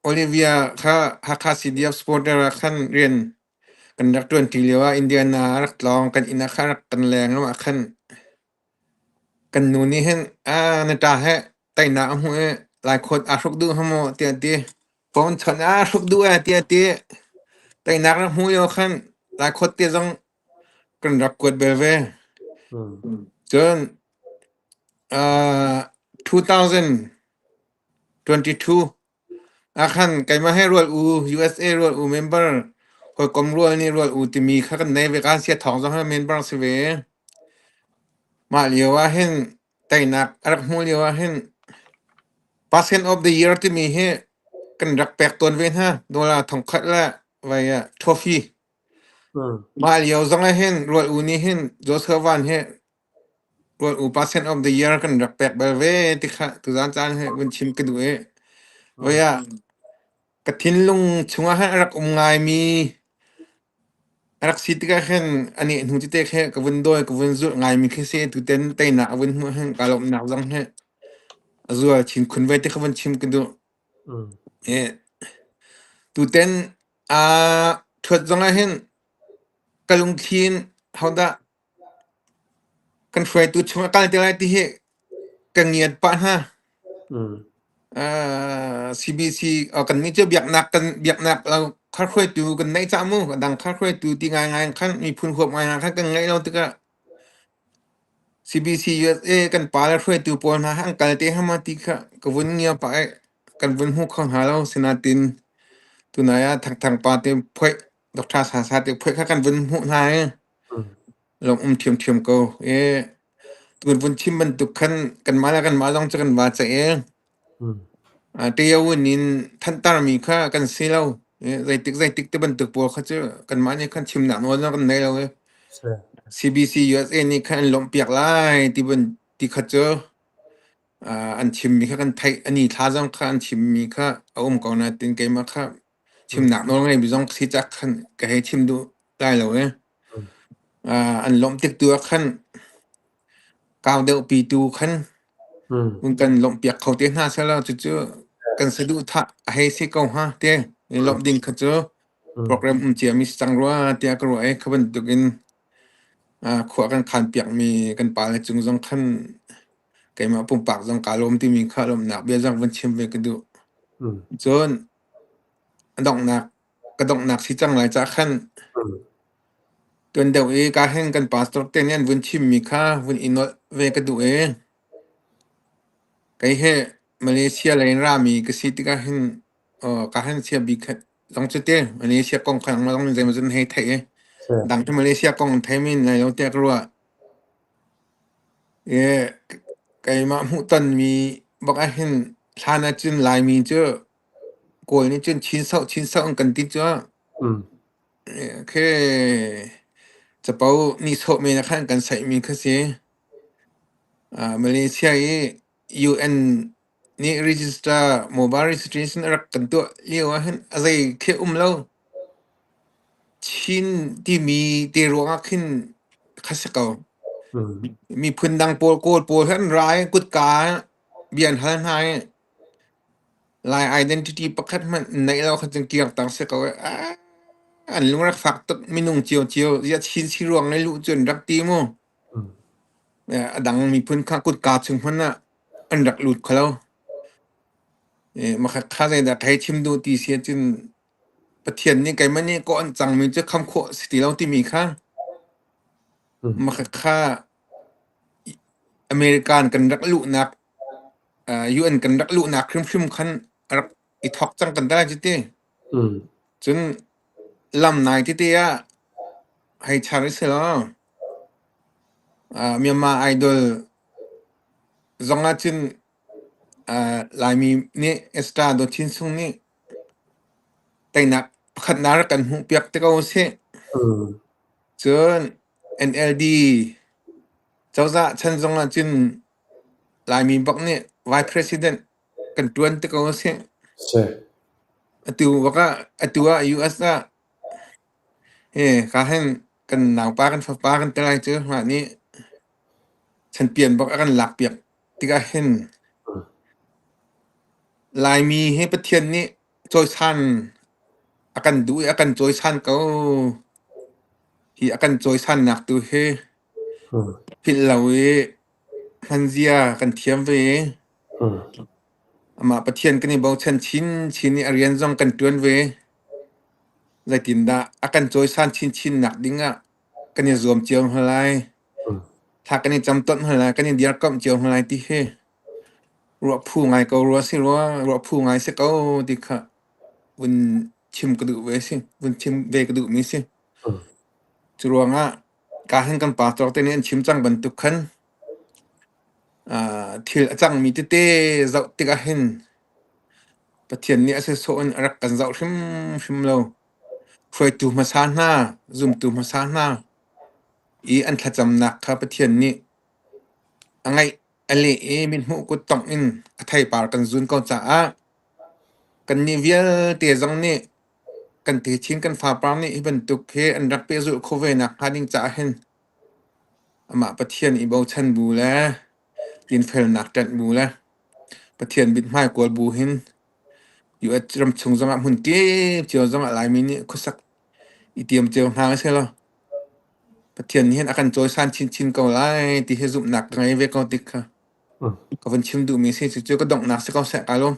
Olivia kha Hakha CDF supporter ah khan rian kan rak ṭuanṭi lio ah Indiana a rak tlawng. Kan inn ah khan a rak kan leng ah khan Kan nu nih hin na ṭa he teinak a hmuh i laikhawt aa hruk duh hnga maw tiah a ti. Phone chawnh aa hruk duh ee tiah a ti. Teinak rak hmuh lio khan laikhawt te zong kan rak kuat bel ve. Cun 2022 Ahkhan keimah he rual u USA rual u member hawikom rual nih rual u timi kha kan nei ve kan sia thawng zong hi member si ve. Mah lio ah hin teinak a rak hmuh lio ah hin Percent of the year timi hi kan rak pek tawn ve hna dollar thongkhat le vai ah trophy. Mah lio zong ah hin rual u nih hin Joshua Van hi Rual u percent of the year kan rak pek bal ve ti kha tuzaan caan hi vun chim ka duh i voi ah ka thinlung chungah hin a rak um ngaimi a rak si tikah khin anih hnu tete khi ka vun dawi ka vun zulh ngaimi khi si tuten teinak a vun hmuh hin kaa lawmhnak zong hi a zual chin khun ve ti kha vun chim ka duh. Tuten aa ṭhuat zong ah hin ka lungthli in hodah Kan hruaitu chung a kal te lai ti hi ka ngiat pah hna. CBC kannih cu biaknak kan biaknak lo kha hruaitu kan neih cah mu. A dang kha hruaitu ti ngaingai khan miphun huap ngaingai khan kan ngeih lo tikah CBC USA kan pa le hruaitu pawl hna an kal te hnga ma ti kha ka vun ngia pah i kan vun hmu kho hna lo. Sinain tunai ah Thangthang pa te phoih Dr. Sasa te phoih kha kan vun hmuh hna i lawm um ṭhiamṭhiam ko. I tun vun chim bantuk khan kanmah le kanmah zong cu kan va ceih i ṭiaun in thanhtermi kha kan si lo. I zeitik zeitik ti bantuk pawl kha cu kanmah nih khan chimnak nawl zong kan nei lo i CBC USA nih khan an lawmhpiak lai ti ban ti kha cu an chimmi kha kan theih. Ani thla zong kha an chimmi kha a um ko nain keimah kha chimnak nawl ngeimi zong si cak khan ka hei chim duh lai lo i an lawmh tik tu ah khan kau deuh pi tu khan un kan lawmhpiak kho te hna selaw cucu kan saduhthah a hei si ko hnga te i lawmh ding kha cu program um cia mi si cang rua tiah ka ruah i kha bantuk in khua kan khan piak mi kan pa le cung zong khan keimah pumpak zong kaa lawm timi kha lawmhnak bia zong vun chim ve ka duh. Cun A donghnak ka donghnak si cang lai cah khan tuan deuh i ka hin kan pastor te nih an vun chimmi kha vun i nolh ve ka duh i kei hi Malaysia lei in rami ka si tikah hin ka hin sia bik kha zong cu te Malaysia kong kha nangmah zong nih zeimaw zat na hei theih i dang cu Malaysia kong an thei men lai lo tiah ka ruah. I keimah hmuhtonmi bak ah hin hlan ahcun Laimi cu Kawl nih cun chin sauh chin sauh an kan ti cu. Khi capo nihsawh men ah khan an kan saihmi kha si. Malaysia i UN nih register mobile registration a rak kan tuah lio ah hin a zei khi um lo. Chin timi te ruangah khin kha si ko. Miphun dang pawl Kawl pawl hi an ra i kutka bia an hal hna i Lai identity pakhat hmanh neih lo kha cun kirter si ko eh. Ah, an lung rak fak tuk minung ciocio ziah chin si ruang i luh cu an rak ti mu. A dang miphun kha kutka chung hmanh ah an rak lut kho lo. Makhat kha zeidah ka hei chim duh ti si ahcun Pathian nih keimah nih kawh an cangmi cu kham khawh si ti lo timi kha makhat kha American kan rak luhnak UN kan rak luhnak hrimhrim khan a rak i thawk cang kan ti ti. Cun lam nai tete ah hei char i si law Myanmar Idol zong ah cun Laimi nih Esther Dawt Chin Sung nih teinak pakhatnak rak kan hmuhpiak te ko usih. Cun NLD cozah chan zong ah cun Laimi bak nih Vice President kan ṭuan te ko a si. Si. Atu bak ah atu ah US ah hi ka hin kan naupa kan fapa kan te lai cu mah nih chanpian bak a kan lakpiak tikah hin Laimi hi Pathian nih cawisan a kan duh i a kan cawisan ko. Hi a kan cawisannak tu hi philh lo i hmanzia kan thiam ve i amah Pathian kan i bochan chinchin i a rian zong kan ṭuan ve. Zeitindah a kan cawisan chinchin nak ding ah kan i zuam cio hna lai. Thla kan i camtonh hna lai, kan i dirkamh cio hna lai ti hi ruah phu ngai ko rua si rua, ruah phu ngai si ko ti kha vun chim ka duh ve si, vun chim ve ka duhmi si. Cu ruangah ka hin kan pastor te nih an chim cang bantuk khan uh, thil a cangmi tete zoh tikah hin Pathian nih a sawsawh in a rak kan zoh hrimhrim lo. Hruaitu hmasa hna, zumtu hmasa hna i an thlacamnak kha Pathian nih a ngaih a leh i mithmuh kuttongh in a theipar kan zun ko caah kannih vialte zong nih kan techin kan fapar nih hi bantuk hi an rak pehzulh khawh ve nakhnga ding caah hin amah Pathian i bochan bu le dinfelnak ṭanh bu le Pathian mithmai kawl bu hin US ramchung zongah hmun kip cio zongah Laimi nih khuasak i tiam cio hna usih law Pathian nih hin a kan cawisan chinchin ko lai ti hi zumhnak ka ngei ve ko ti kha ka vun chim duhmi si. Cucu ka donghnak si ko seh ka lawm.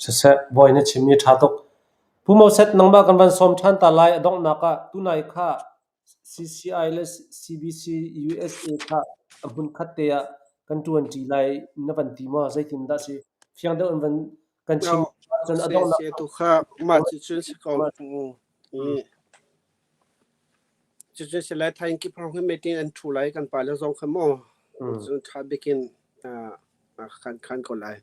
Siseh, bawi na chimmi ṭha tuk. Pu Moses, nangmah kan van sawm ṭhan ta lai. A donghnak ah tunai kha CCI le CBC USA kha a hmunkhat te ah kan ṭuanṭi lai na van ti maw? Zeitindah si? Fiang deuh in van kan chim ahcun a donghnak Se tu kha mah cucun si ko. Cucun si lai thaing ki phang hi meeting an thu lai kan pa le zong kha maw. Cun tha bikin khan khan ko lai.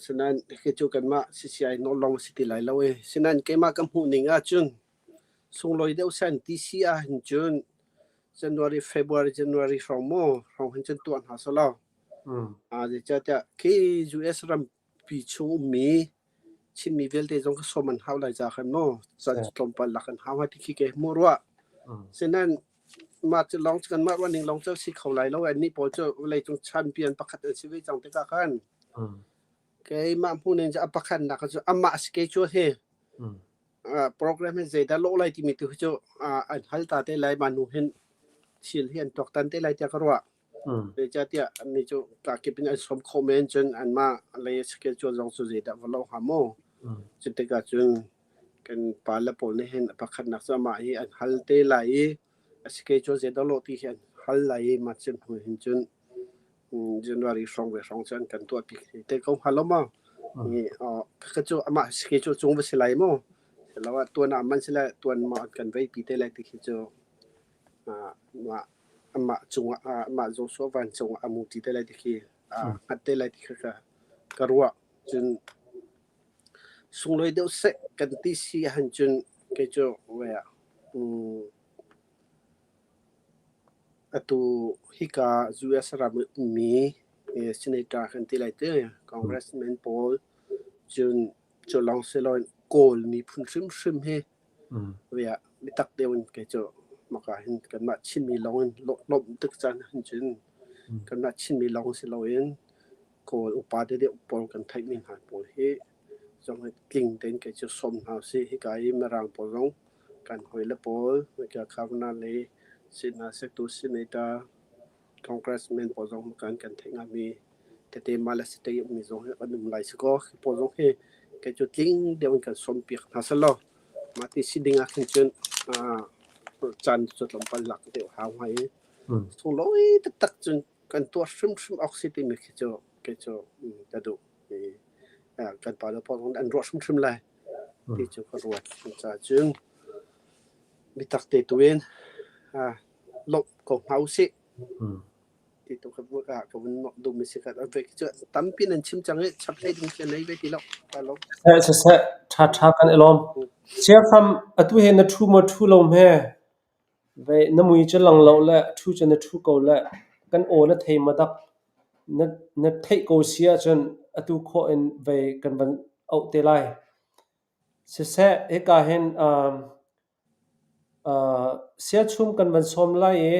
Sinain hi cu kanmah CCI nawl lawng a si ti lai lo i sinain keimah ka hmuh ning ahcun sunglawi deuh seh an ti si ahhin cun January, February, January hrawng maw hrawng hin cun tuah hna selaw. Zeicahtiah khi US rampi chung ummi Chinmi vialte zong ka sawm an hau lai ca khan maw caan tlawmpal lak an hau hnga ti khi kei hmuh ruah. Sinain mah cu lawng cu kanmah ruah ning lawng cu si kho lai lo. Annih pawl cu vawleicung champion pakhat an si ve cang tikah khan keimah hmuh ning cu a pakhatnak cu amah schedule hi program hi zeidah lawh lai timi tu hi cu an hal ta te lai mah nu hin thil hi an tuaktan te lai tiah ka ruah. Zeicahtiah annih cu kakip in an sawm khawh men cun anmah lei schedule zong cu zeidah va lo hnga maw? Cu tikah cun kan pale pawl nih hin a pakhatnak cu amah hi an hal te lai i a schedule zeidah lawh ti hi an hal lai i mah cun hnu hin cun January hrawng ve hrawng cu an kan tuahpi te ko hnga lo maw? Ka cu amah schedule cung va si lai maw? Siloah tuan ah man sile tuan maw an kan veipi te lai ti khi cu mah amah cungah amah Joshua van cungah a muti te lai ti khi hngat te lai ti kha ka ka ruah. Cun sunglawi deuh seh kan ti si ahhin cun kei cu um, atu hika US ram i ummi senator kan ti lai ti congressman pawl cun cu lawng si loin Kawl miphun hrimhrim hi biatak deuh in kei cu maka hin kanmah Chinmi lawng in lawmh tuk caan hin cun kanmah Chinmi lawng si loin Kawl upa deuhdeuh pawl kan theihmi hna pawl hi zong hi tling tein kei cu sawm hna usih. Hika i Mirang pawl zong kan hawile pawl, hika governor le sektu senator, congressman pawl zong kan kan theih ngami tete mah le state ummi zong hi kan um lai si kaw hi pawl zong hi kei cu tling deuh in kan sawmpiak hna selaw mah ti si ding ah khin cun caan cu tlawmpal lak deuh hau hnga i sunglawi taktak cun kan tuah hrimhrim awk si timi khi cu kei cu ka duh. Kan pa le pawl zong an ruah hrimhrim lai ti cu ka ruat. Cucaah cun biatak te tu in lawmh ko hna usih. Ti tu ka ah ka vun duhmi si kha ve cu tampi nan chim cang i chap hlei ding khi nei ve ti lo. Ka lawm. Siseh, siseh. Ṭha ṭha kan i lawm. Siarhram, atu hi na ṭhu maw ṭhu lo hme? Vei, na mui cu lang lo le ṭhu cu na ṭhu ko le kan aw na thei maw dak? Na, na theih ko si ahcun atu khawh in vei kan van auh te lai. Siseh, hika hin um, uh, siachum kan van sawm lai i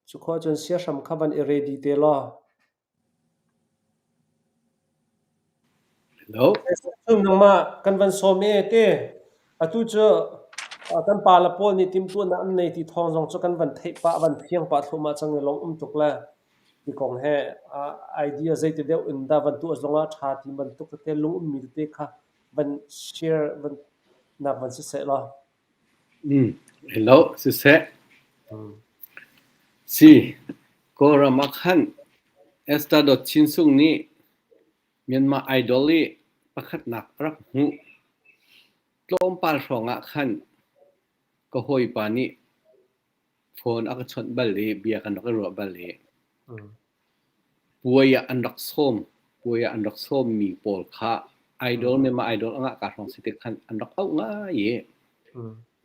cu khawh ahcun siahram kha van i ready te law. Hello. Nangmah kan van sawm e te. Atu cu kan pa le pawl nih timhtuahnak an nei ti thawng zong cu kan van theih pah van fiang pah thluahmah cang i lawm um tuk le ti kong he idea zeiti deuh in dah van tuah zong ah ṭha ti bantuk tete lung ummi tete kha van share van nak van siseh law. Hello, siseh. Si, Kawlram ah khan Esther Dawt Chin Sung nih Myanmar Idol i pakhatnak a rak hmuh. Tlawmpal hrawng ah khan ka hawipa nih phone a ka chawnh bal i bia kan rak i ruah bal i puai ah an rak sawm. Puai ah an rak sawmmi pawl kha idol Myanmar Idol a ngah ka hrawng si tik khan an rak auh ngai i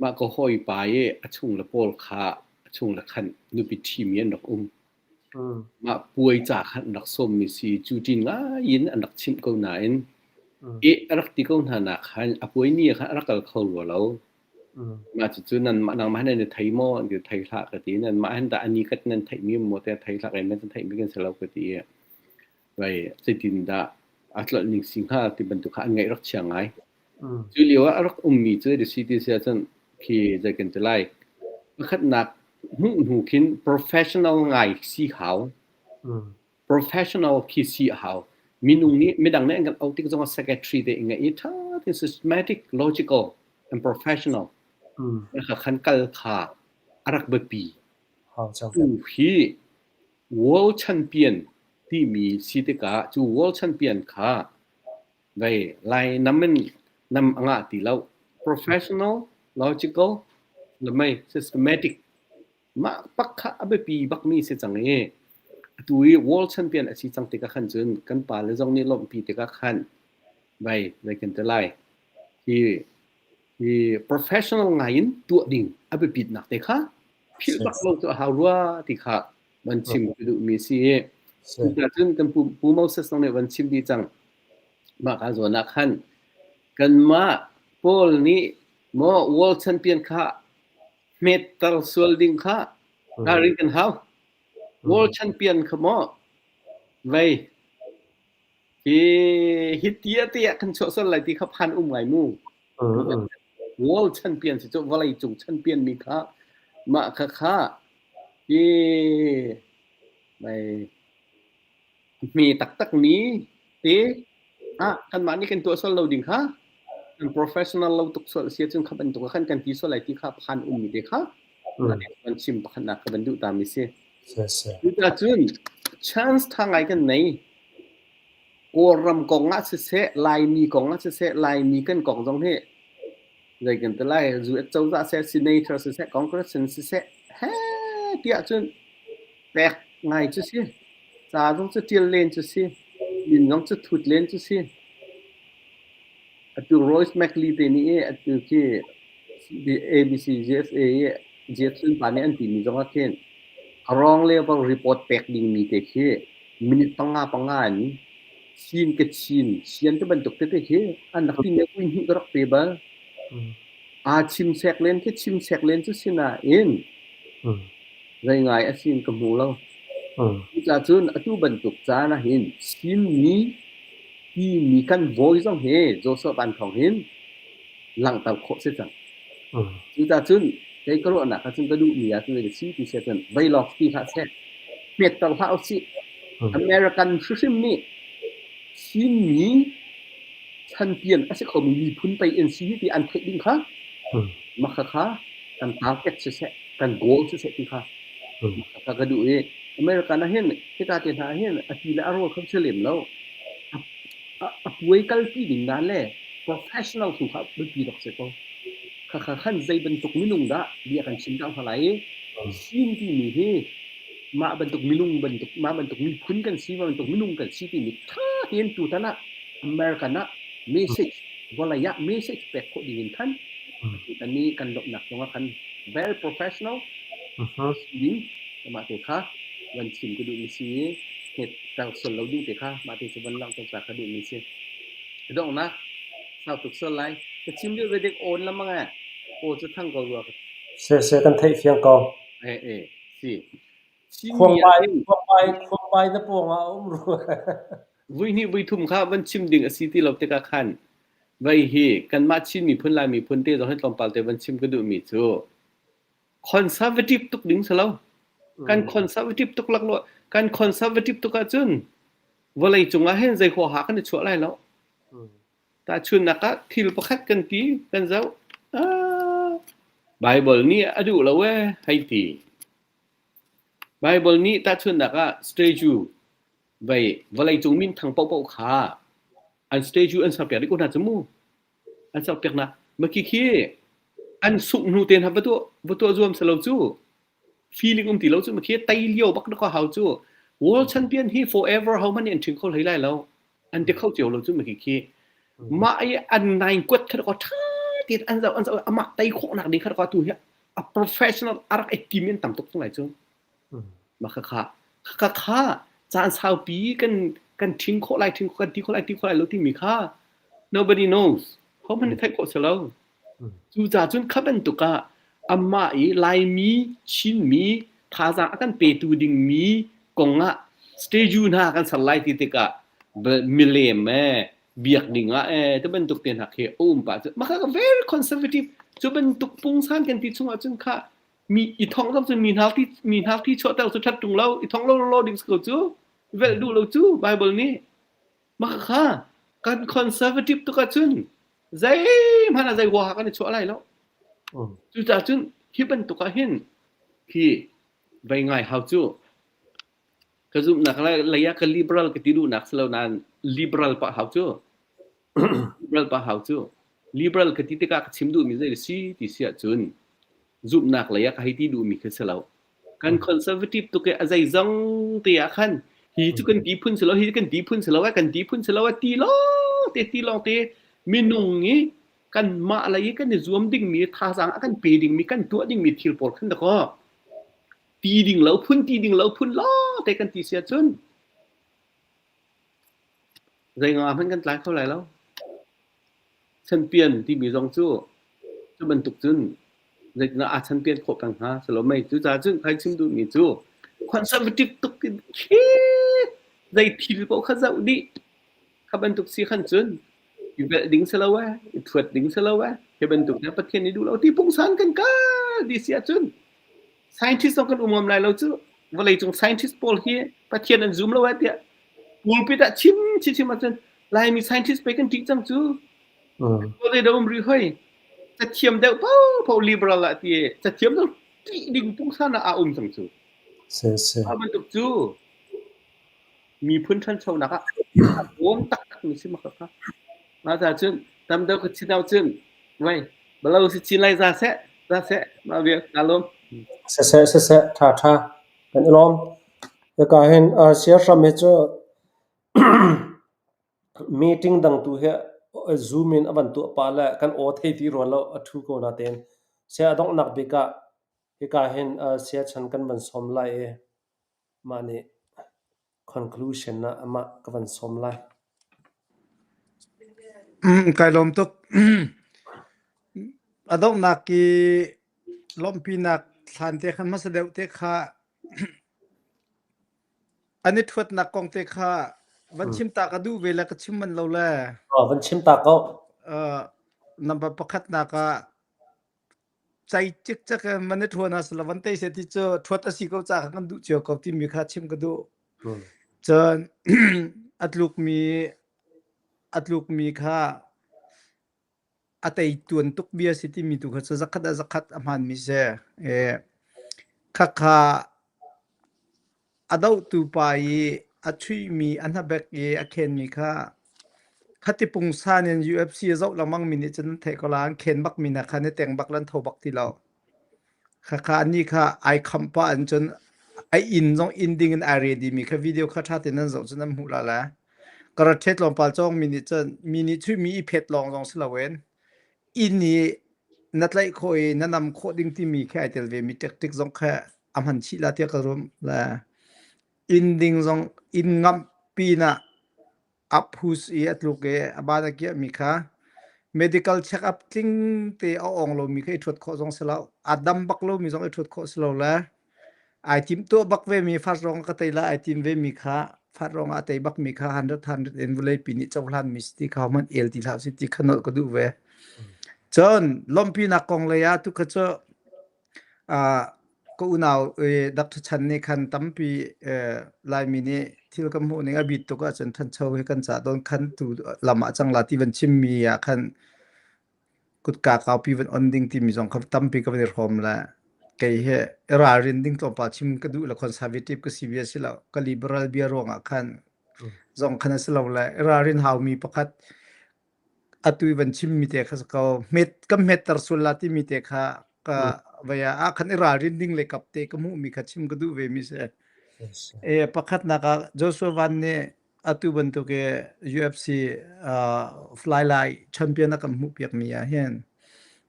mah ka hawipa i a chungle pawl kha a chungle khan nupi ṭhimi an rak um. Mah puai ca khan an rak sawmmi si cu ṭin ngai in an rak chimh ko nain eh a rak ti ko hna nak khan a puai ni ah khan a rak kal kho rua lo. Mah cucu nanmah nangmah nan i thei maw? An ti thei hlah ka ti. Nanmah hin dah a ni kat nan theihmi um maw tiah thei hlah kei nan theihmi kan si lo ka ti i vai zeitin dah a tlolh ning si hnga ti bantuk kha an ngaih rak chia ngai. Cu lio ah a rak ummi cu a si ti si ahcun khi zei kan ti lai pakhatnak hmuh hnu khin professional ngai si hau. Professional khi si a hau. Minung nih midang nih an kan auh tik zongah secretary te i ngeih i ṭha tein systematic, logical and professional kha khan kal kha a rak biapi. Tu hi world champion timi si tikah cu world champion kha vei lai nam in nam a ngah ti lo. Professional, logical, le mei systematic Mah pak kha a biapi bakmi si cang i atu i world champion a si cang tikah khan cun kan pale zong nih lawmhpi tikah khan vai vai kan ti lai. Hi hi professional ngai in tuah ding a biapitnak te kha philh bak lo cu a hau rua ti kha van chim ka duhmi si i cucaah cun kan pu, pu Moses zong nih van chim dih cang. Mah ka zawn ah khan kanmah Paul nih maw world champion kha Hmetter sual ding kha ralrin kan hau. World champion kha maw vei hi hi tia te ah kan chuah sual lai ti kha phan um ngai mu. World champion si cu vawlei cung champion mi kha mah kha kha hi mei Hme taktakmi te ah kanmah nih kan tuah sual lo ding kha kan professional lo tuk sual a si ahcun kha bantuk ah khan kan ti sual lai ti kha phan ummi te kha kan chim pakhatnak ka van duh ta mi si. Cucaah cun chance tha ngai kan nei. Kawlram kong ah siseh, Laimi kong ah siseh, Laimi kan kong zong hi zei kan ti lai, US cozah seh, senator siseh, congressman siseh, he tiah cun pek ngai cu si. Ca zong cu ṭial len cu si. Min zong cu thut len cu si. Atu Royce McLee te nih i atu khi ABC GSA i Jackson pa nih an timi zong ah khin wrong level report pek dingmi te khi minute panga panga in chin ka chin sian te bantuk tete khi an rak timi ui hnih ka rak pe bal. Aa chim sek len khi chim sek len cu sinain Zei ngai a si in ka hmu lo. Cucaah cun atu bantuk caan ah hin Chinmi timi kan bawi zong hi Joshua Van Thawng hin langhter khawh si cang. Cucaah cun kei ka ruahnak ah cun ka duhmi ah cun zei si ti si ahcun veilawk ti hlah seh, hmetter hlah usih. American hrimhrim nih Chinmi chanpian a si khomi miphun pei in si hi ti an theih ding kha mah khakha kan target siseh kan goal siseh ti kha mah ka duh i American ah hin hika te hna ah hin a ti le a rawl kho si lem lo a puai kalpi ding na le professional tu kha biapi rak si ko khakha khan zei bantuk minung dah bia kan chim dah hna lai i Chin timi hi mah bantuk minung bantuk mah bantuk miphun kan si mah bantuk minung kan si timi tha tein tutan ah American ah message. Vawlei ah message pek khawh ding in khan atutan i kan lawmhnak zong ah khan very professional ding mah te kha van chim ka duhmi si i hmet ter sual lo ding te kha mah te cu van langhter ta ka duhmi si. Donghnak sau tuk sual lai. Ka chim lio ve dek awn lamang eh. Aw cu thang ko rua. Se se kan theih fiang ko. Eh eh si. Khuangbai khuangbai khuangbai na pawng ah a um rua. Vui hnih vui thum kha van chim ding a si ti lo tikah khan vei hi kanmah Chin miphun Lai miphun te zong hi tlawmpal te van chim ka duhmi cu conservative tuk ding si lo. Kan conservative tuk laklawh kan conservative tuk ahcun vawlei cungah hin zei huaha kan i chuah lai lo. Tahchunhnak ah thil pakhat kan ti kan zoh. Ah, Bible nih a duh lo ee hei ti. Bible nih tahchunhnak ah statue vei vawleicung minthang paohpaoh kha an statue an serpiak dih ko hna cu mu. An serpiak hna. Makhi khi an sungh hnu te hna va tuah va tuah zuam selo cu feeling um ti lo cu makhi tei lio bak na ko hau cu. World champion hi forever ho hmanh nih an ṭhing kho hlei lai lo. An ti kho cio lo cu makhi khi. Mah i an nain kuat kha ko ṭha tein an zoh an zoh amah tei khawhnak ding kha ko tu hi a professional a rak i tim in tam tuk cang lai cu. Mah khakha khakha kha caan saupi kan kan ṭhing khawh lai ṭhing kan ti khawh lai ti khawh lai lo timi kha nobody knows. Ho hmanh nih theih khawh si lo. Cucaah cun kha bantuk ah amah i Laimi, Chinmi thazaang a kan petu dingmi kong ah statue hna kan ser lai ti tikah milem ee biak ding ah ee ti bantuk te hna khi a um pah cu mah kha very conservative cu bantuk pungsan kan ti chung ah cun kha mi i thong zong cun mi hna ti mi hna ti chuahter cu ṭhat ṭung lo i thong lo lo ding si ko cu velh duh lo cu Bible nih mah kha kan conservative tuk ahcun zeihmanh ah zei huaha kan i chuah lai lo cucaah cun hi bantuk ah hin hi vei ngai hau cu ka zumhnak lei ah ka liberal ka ti duhnak si lo nain liberal pah hau cu liberal pah hau cu liberal ka ti tikah ka chim duhmi zei si ti si ahcun zumhnak lei ah ka hei ti duhmi khi si lo kan conservative tuk i a zeizong te ah khan hi cu kan ti phun si lo hi kan ti phun si lo kan ti phun si lo ti lawng te ti lawng te minung i kanmah lei i kan i zuam dingmi thazaang a kan pe dingmi kan tuah dingmi thil pawl khan dakaw ti ding lo phun ti ding lo phun lawng te kan ti si ahcun zei nga hmanh kan tlai kho lai lo. Champion timi zong cu cu bantuk cun zeitindah aa champion khawh peng hnga silo mei cucaah cun kai chim duhmi cu conservative tuk in khi zei thil paoh kha zoh dih kha bantuk si khan cun i velh ding si lo ee i thuat ding si lo ee hi bantuk na Pathian nih duh lo ti pungsan kan kal ti si ahcun Scientist zong kan um ngam lai lo cu. Vawleicung scientist pawl hi Pathian an zum lo eh tiah pulpit ah chim chim chim ahcun Laimi scientist pei kan ṭih cang cu. Kawl da um rih hoi. Cathiam deuh paohpaoh liberal ah ti cathiam zong ṭih ding pungsan ah aa um cang cu. Si si. Mah bantuk cu miphun ṭhanchonak ah a bawm taktak mi si ma kha. Mah ca cun tam deuh ka chin ahcun Vai, balo si chin lai za seh, za seh, mah vial ka lawm. Siseh, siseh, ṭha ṭha, kan i lawm. Hika hin uh, siahram hi cu meeting dang tu hi Zoom in a van tuah pah le kan aw thei ti rua lo a ṭhu ko natein sia a donghnak bik ah hika hin uh, siachan kan van sawm lai i mah nih Conclusion ah amah ka van sawm lai. Kai lawm tuk. A donghnak i lawmhpinak thlan te khan hmasa deuh te kha an i ṭhuatnak kong te kha van chim ta ka duh ve le ka chim manh lo le. Oh, van chim ta ko. Uh, number pakhatnak ah Cai cikcek in man i ṭhuan ah sila van tei seh ti cu ṭhuat a si ko caah kan duh cio ko timi kha chim ka duh. Cun a tlukmi a tlukmi kha a tei tuan tuk bia si timi tu kha cu zakhat ah zakhat a hmaanmi si. E, khakha A dohtu pa i a chuihmi a hnabek i a khenmi kha khati pungsan in UFC a zoh lengmangmi nih cun an theih ko lai. An khen bakmi hna kha an i teng bak le an tho bak ti lo. Khakha anih kha ai khamh pah in cun a inn zong inn ding in ai ready mi kha video kha ṭha tein nan zoh cun nan hmuh la le. Karate tlawmpal cawng mi nih cun mi nih chuih mi i phet lawng zong si loin inn i na tlaih khawh i na nam khawh ding timi khi ai tel ve mi tactic zong kha a hman chih la tiah ka rum le inn ding zong inn ngamh pinah Aphus i a tluk i a ban a kiahmi kha medical check-up tling te a ong lomi kha i ṭhuat khawh zong si lo. A dam bak lomi zong i ṭhuat khawh si lo le ai tim tuah bak vemi fat rong ka tei la ai tim vemi kha fat rong ah a tei bakmi kha 100 100 in vawleipi nih cohlanmi si ti kha hmanh el ti hlah si ti kha nolh ka duh ve. Cun lawmhpinak kong lei ah tu kha cu Ka unau Dr. Chan nih khan tampi Laimi nih thil kan hmuh ning a bit tuk ahcun ṭhancho hi kan cah tawn khan tu lam ah cang la ti van chimmi ah khan kutka kaupi van on ding timi zong kha tampi ka van i hrawm le kei hi i ralrin ding tlawmpal chim ka duh le conservative ka si bia si lo ka liberal bia ruangah khan zong khan a si lo le i ralrin haumi pakhat Atu i van chimmi te kha si ko. Hmet kan hmetter sual la timi te kha ka vai ah khan i ralrin ding le kap te ka hmuhmi kha chim ka duh ve mi si. E pakhatnak ah Joshua Van nih atu bantuk i UFC uh, fly lai champion a kan hmuh piak mi ah hin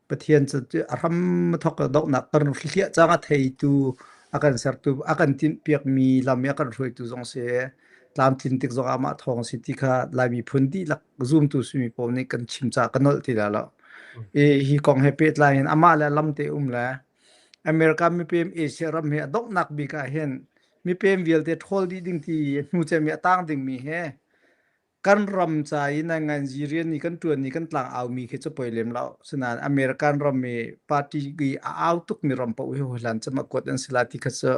Pathian cu a hram a thawk dohnak kan hliah cang a theitu a kan sertu a kan tinhpiakmi lam i a kan hruaitu zong si tlamtlin tik zong amah thawng si ti kha Lai miphun dihlak zumtu simi pawl nih kan chim ca ka nolh ti la lo. I hi kong he pehtlai in amah le lam te um le America mipem Asia ram hi a donghnak bik ah hin mipem vialte ṭhawl dih ding ti hnu cem i a tang dingmi he Kan ram ca i nainganzi rian i kan ṭuan i kan tlang aumi khi cu poi lem lo. Sinain American ram i party i a au tukmi ram paoh hi hlan cem a kuat an si la ti kha cu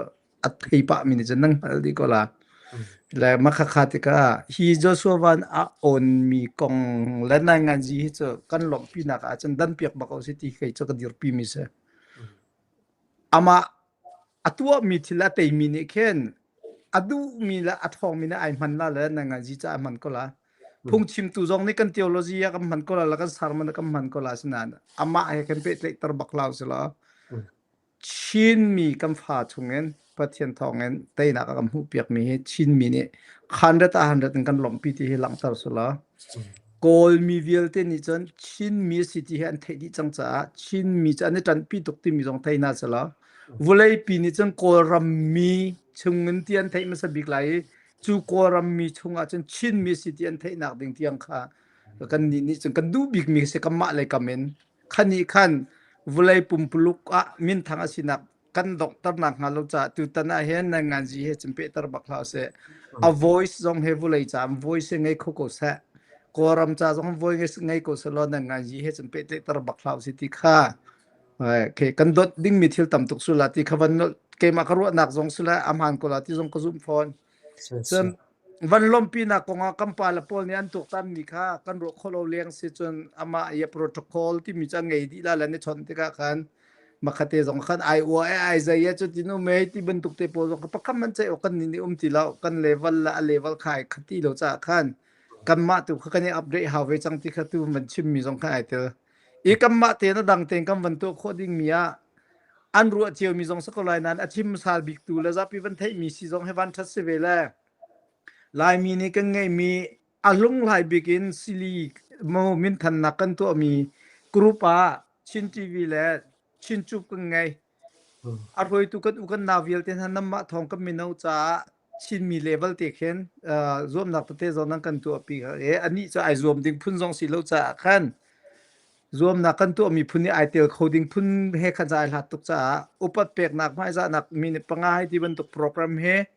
a thei pahmi nih cun nan hngalh dih ko la. Le mah khakha tikah hi Joshua Van a awnmi kong le nainganzi hi cu kan lawmhpinak ahcun dan piak bak ko si ti kei cu ka dirpimi si. Amah a tuahmi thil a teimi nih khin a duhmi le a ṭhawngmi nih ai hman la le na ngazi ca a hman ko la. Phungchimtu zong nih kan theology ah kan hman ko la, kan sermon ah kan hman ko la asinain amah he kan pehtlaihter bak lo si lo. Chinmi kan fa chungin Pathian thawngin teinak a kan hmuhpiakmi hi Chinmi nih 100 ah 100 in kan lawmhpi ti hi langhter si law Kawlmi vialte nih cun Chinmi a si ti hi an theih dih cang caah Chinmi cu an i ṭanhpi tuk timi zong thei hna selaw vawleipi nih cun Kawlram mi chungin ti an theih hmasa bik lai i cu Kawlram mi chungah cun Chinmi a si ti an theihnak ding tiang kha kannih nih cun kan duh bikmi si kanmah lei kam in khan nih khan vawlei pumpuluk ah minthang a sinak kan donghternak hnga lo caah tutan ah hin nan nganzi he cun pehter bak hlah seh. A voice zong he vulei ca voice he ngei kho ko seh. Kawlram ca zong voice ngei ko seh law nan nganzi he cun pehtlaihter bak hlah seh ti kha okay, kan dot dingmi thil tam tuk sula ti kha van keimah ka ruahnak zong sula amhan ko la ti zong ka zumh fawn. Cun van lawmhpinak kongah kan pale pawl nih an tuaktanmi kha kan ruah khawh lo leng si cun amah i protocol timi cu an ngei dih la le an i chawnh tikah khan makhate zong khan ai ua e ai zei e cu tin um e ti bantuk te pawl zong kha pakhat man ceih awk kan nih nih um ti lo kan level le a level kha ai khat ti lo caah khan kanmah tu kha kan i update hau ve cang ti kha tu van chimmi zong kha ai tel i kanmah tein a dang tein kan van tuah khawh dingmi ah an ruah ciomi zong si ko lai nain a chim sal bik tu le zapi van theihmi si zong hi van ṭhat si ve le Laimi nih kan ngeihmi a hlunghlai bik in sili mo minthannak kan tuahmi group ah Chin TV le Chin Cup kan ngei. A hruaitu kan u kan nau vialte hna nanmah thawng kan mino caah Chinmi level te khin zuamnak tete zong nan kan tuahpi e anih cu ai zuam ding phun zong si lo caah khan zuamnak kan tuahmi phun nih ai tel kho ding phun he khan ai hlat tuk caah upat peknak hmaizahnak minute panga hei ti bantuk program he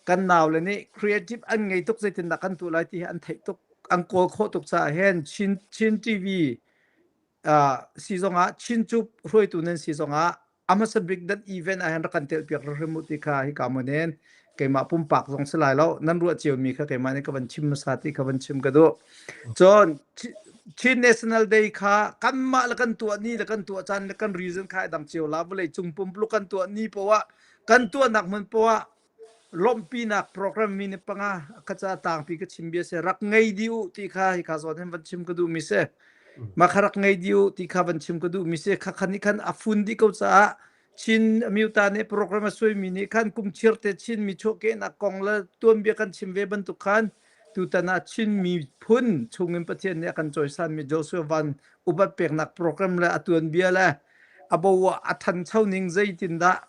kan nau le nih creative an ngei tuk zeitindah kan tuah lai ti hi an theih tuk an kawl khawh tuk caah hin Chin Chin TV si zongah Chin cu hruaitu nan si zongah a hmasa bik dat event ah hin rak kan telpiak hrim u ti kha hika mun in keimah pumpak zong si lai lo nan ruah cio mi kha keimah nih ka van chim hmasa ti kha van chim ka duh cun Chin National Day kha kanmah le kan tuah ni le kan tuah caan le kan reason kha ai dang cio la vawlei cung pumpuluk kan tuah ni poah kan tuahnak hmun poah lawmhpinak program mi ni panga ka ca tangpi ka chim bia se rak ngei di u ti kha hi kha zawn hin van chim ka duh mi se ma kha rak ngei di u ti kha van chim ka duh mi se kha khan ni khan a fun di ko caah Chin Amyota nih program a suai mi nih khan kum chir te Chin mi chuahkehnak kong le tuanbia kan chim ve bantuk khan. Tutan ah Chin miphun chungin Pathian nih a kan cawisanmi Joshua Van upat peknak program le a tuanbia le a bo ah a thancho ning zeitindah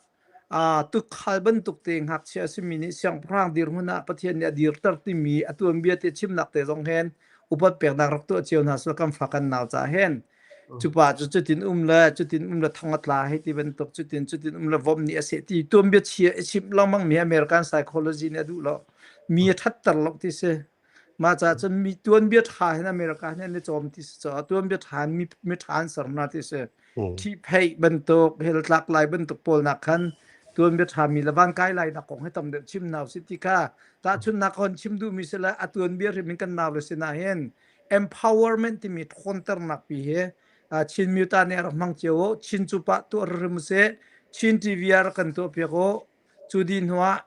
tukhal bantuk te ngakchia a simi nih siangpahrang dirhmun ah Pathian nih a dirter timi a tuanbia te chimnak te zong hen upat peknak rak tuah cio hna sila kan fa kan nau ca hen cupa cu cutin um le cutin um le thong a tla hei ti bantuk cutin cutin um le vom nih a seh ti tuanbia chia i chimh lengmang mi American psychology nih a duh lo mi a thatter lo ti si mah caah cun mi tuanbia ṭha hin America hin an i cawm ti si caah tuanbia ṭha in mi mi ṭha an ser hna ti si ṭhihpheih bantuk heltlak lai bantuk pawl nak khan tuanbia ṭha mi le van kai lai nak kong hi tam deuh chim hna usih ti kha tahchunhnak hon chim duhmi si le a tuanbia hrim in kan nau le sinah hin empowerment timi ṭhawnternak pi hi Chin Myuta nih a rak hmang cio u Chin cu pah tuah hrim usih Chin TV ah rak kan tuah piak u Cu dih hnuah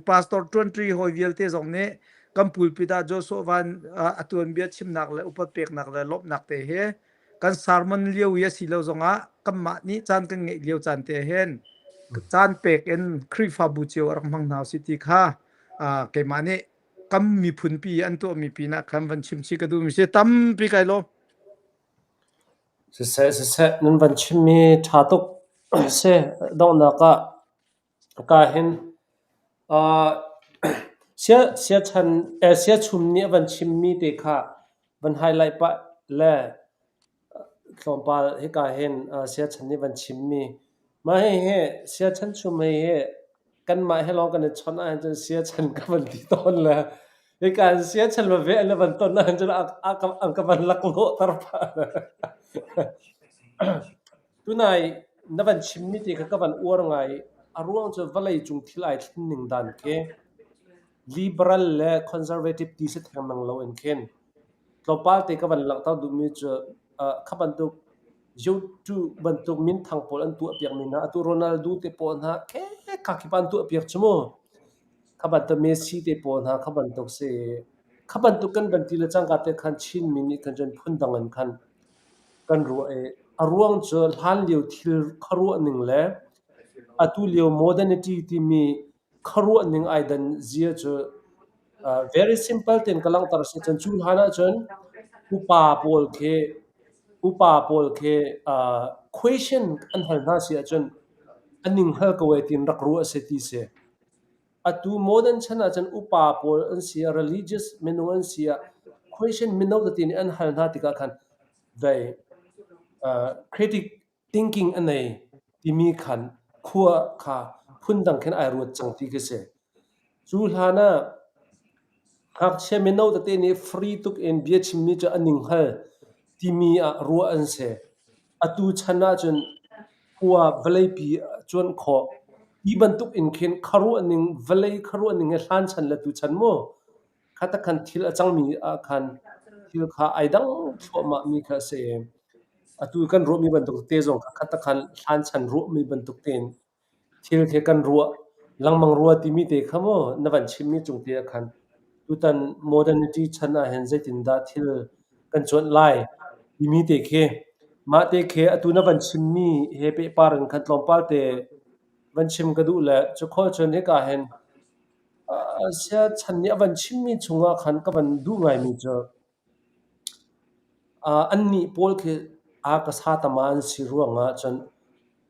pastor ṭuanṭi hawi vialte zong nih kan pulpit ah Joshua Van a tuanbia chimnak le upat peknak le lawmhnak te hi kan sermon lio i a si lo zongah kanmah nih caan kan ngeih lio caan te hin caan pek in Khrihfabu cio a rak hmang hna usih ti kha keimah nih kan miphunpi an tuahmi pinah khan van chim chih ka duhmi si tampi kai lawm. Siseh, siseh, nan van chimmi ṭha tuk si. Donghnak ah ka hin siachum nih a van chimmi te kha van highlight pah le tlawmpal hika hin siachan nih van chimmi. Mah hihi siachan chum hihi kanmah he lawng kan i chawnh ahhin cun siachan ka van ti tawn le hika hin siachan veve an van ton ahhin cun an ka van laklawhter phah. Tunai na van chimmi te kha ka van uar ngai. A ruang cu vawlei cung thil ai thlen ning dan khi liberal le conservative ti si thengmang lo in khin tlawmpal te ka van langhter duhmi cu kha bantuk YouTube bantuk minthang pawl an tuahpiakmi hna atu Ronaldo te pawl hna khekha khi pa an tuahpiak cu mu. Kha bantuk Messi te pawl hna kha bantuk si. Kha bantuk kan van ti le cangka te khan Chinmi nih khan cun phundang in khan kan ruah i a ruang cu hlanlio thil khuaruah ning le atu lio modernity timi khuaruah ning ai dan zia cu very simple tein ka langhter si cun cu hlan ahcun upa pawl khi upa pawl khi question an hal hna si ahcun an ning hngal ko ee tiin rak ruah a si ti si. Atu modern chan ahcun upa pawl an si ah religious minung an si ah question mino tete nih an hal hna tikah khan vei critic thinking a nei timi khan khua kha phundang khin ai ruat cang ti khi si. Cu hlan ah ngakchia mino tete nih free tuk in bia chimmi cu an ning hngal timi ah ruah an si. Atu chan ahcun khua vawleipi cuanh khawh. Hi bantuk in khin khuaruah ning vawlei khuaruah ning hi hlan chan le tu chan mu. Kha khan thil a cangmi ah khan thil kha ai dang thluahmah mi kha a si. Atu kan ruahmi bantuk te zong kha kha khan hlan chan ruahmi bantuk tein thil khi kan ruah lengmang rua timi te kha mu na van chimmi cung te ah khan tutan modernity chan ah hin zeitindah thil kan cuanh lai timi te khi mah te khi atu na van chimmi he pehpar in khan tlawmpal te van chim ka duh le cu khawh cun hika hin Siachan nih a van chimmi chungah khan ka van duh ngaimi cu annih pawl khi a ka sa tama an si ruangah cun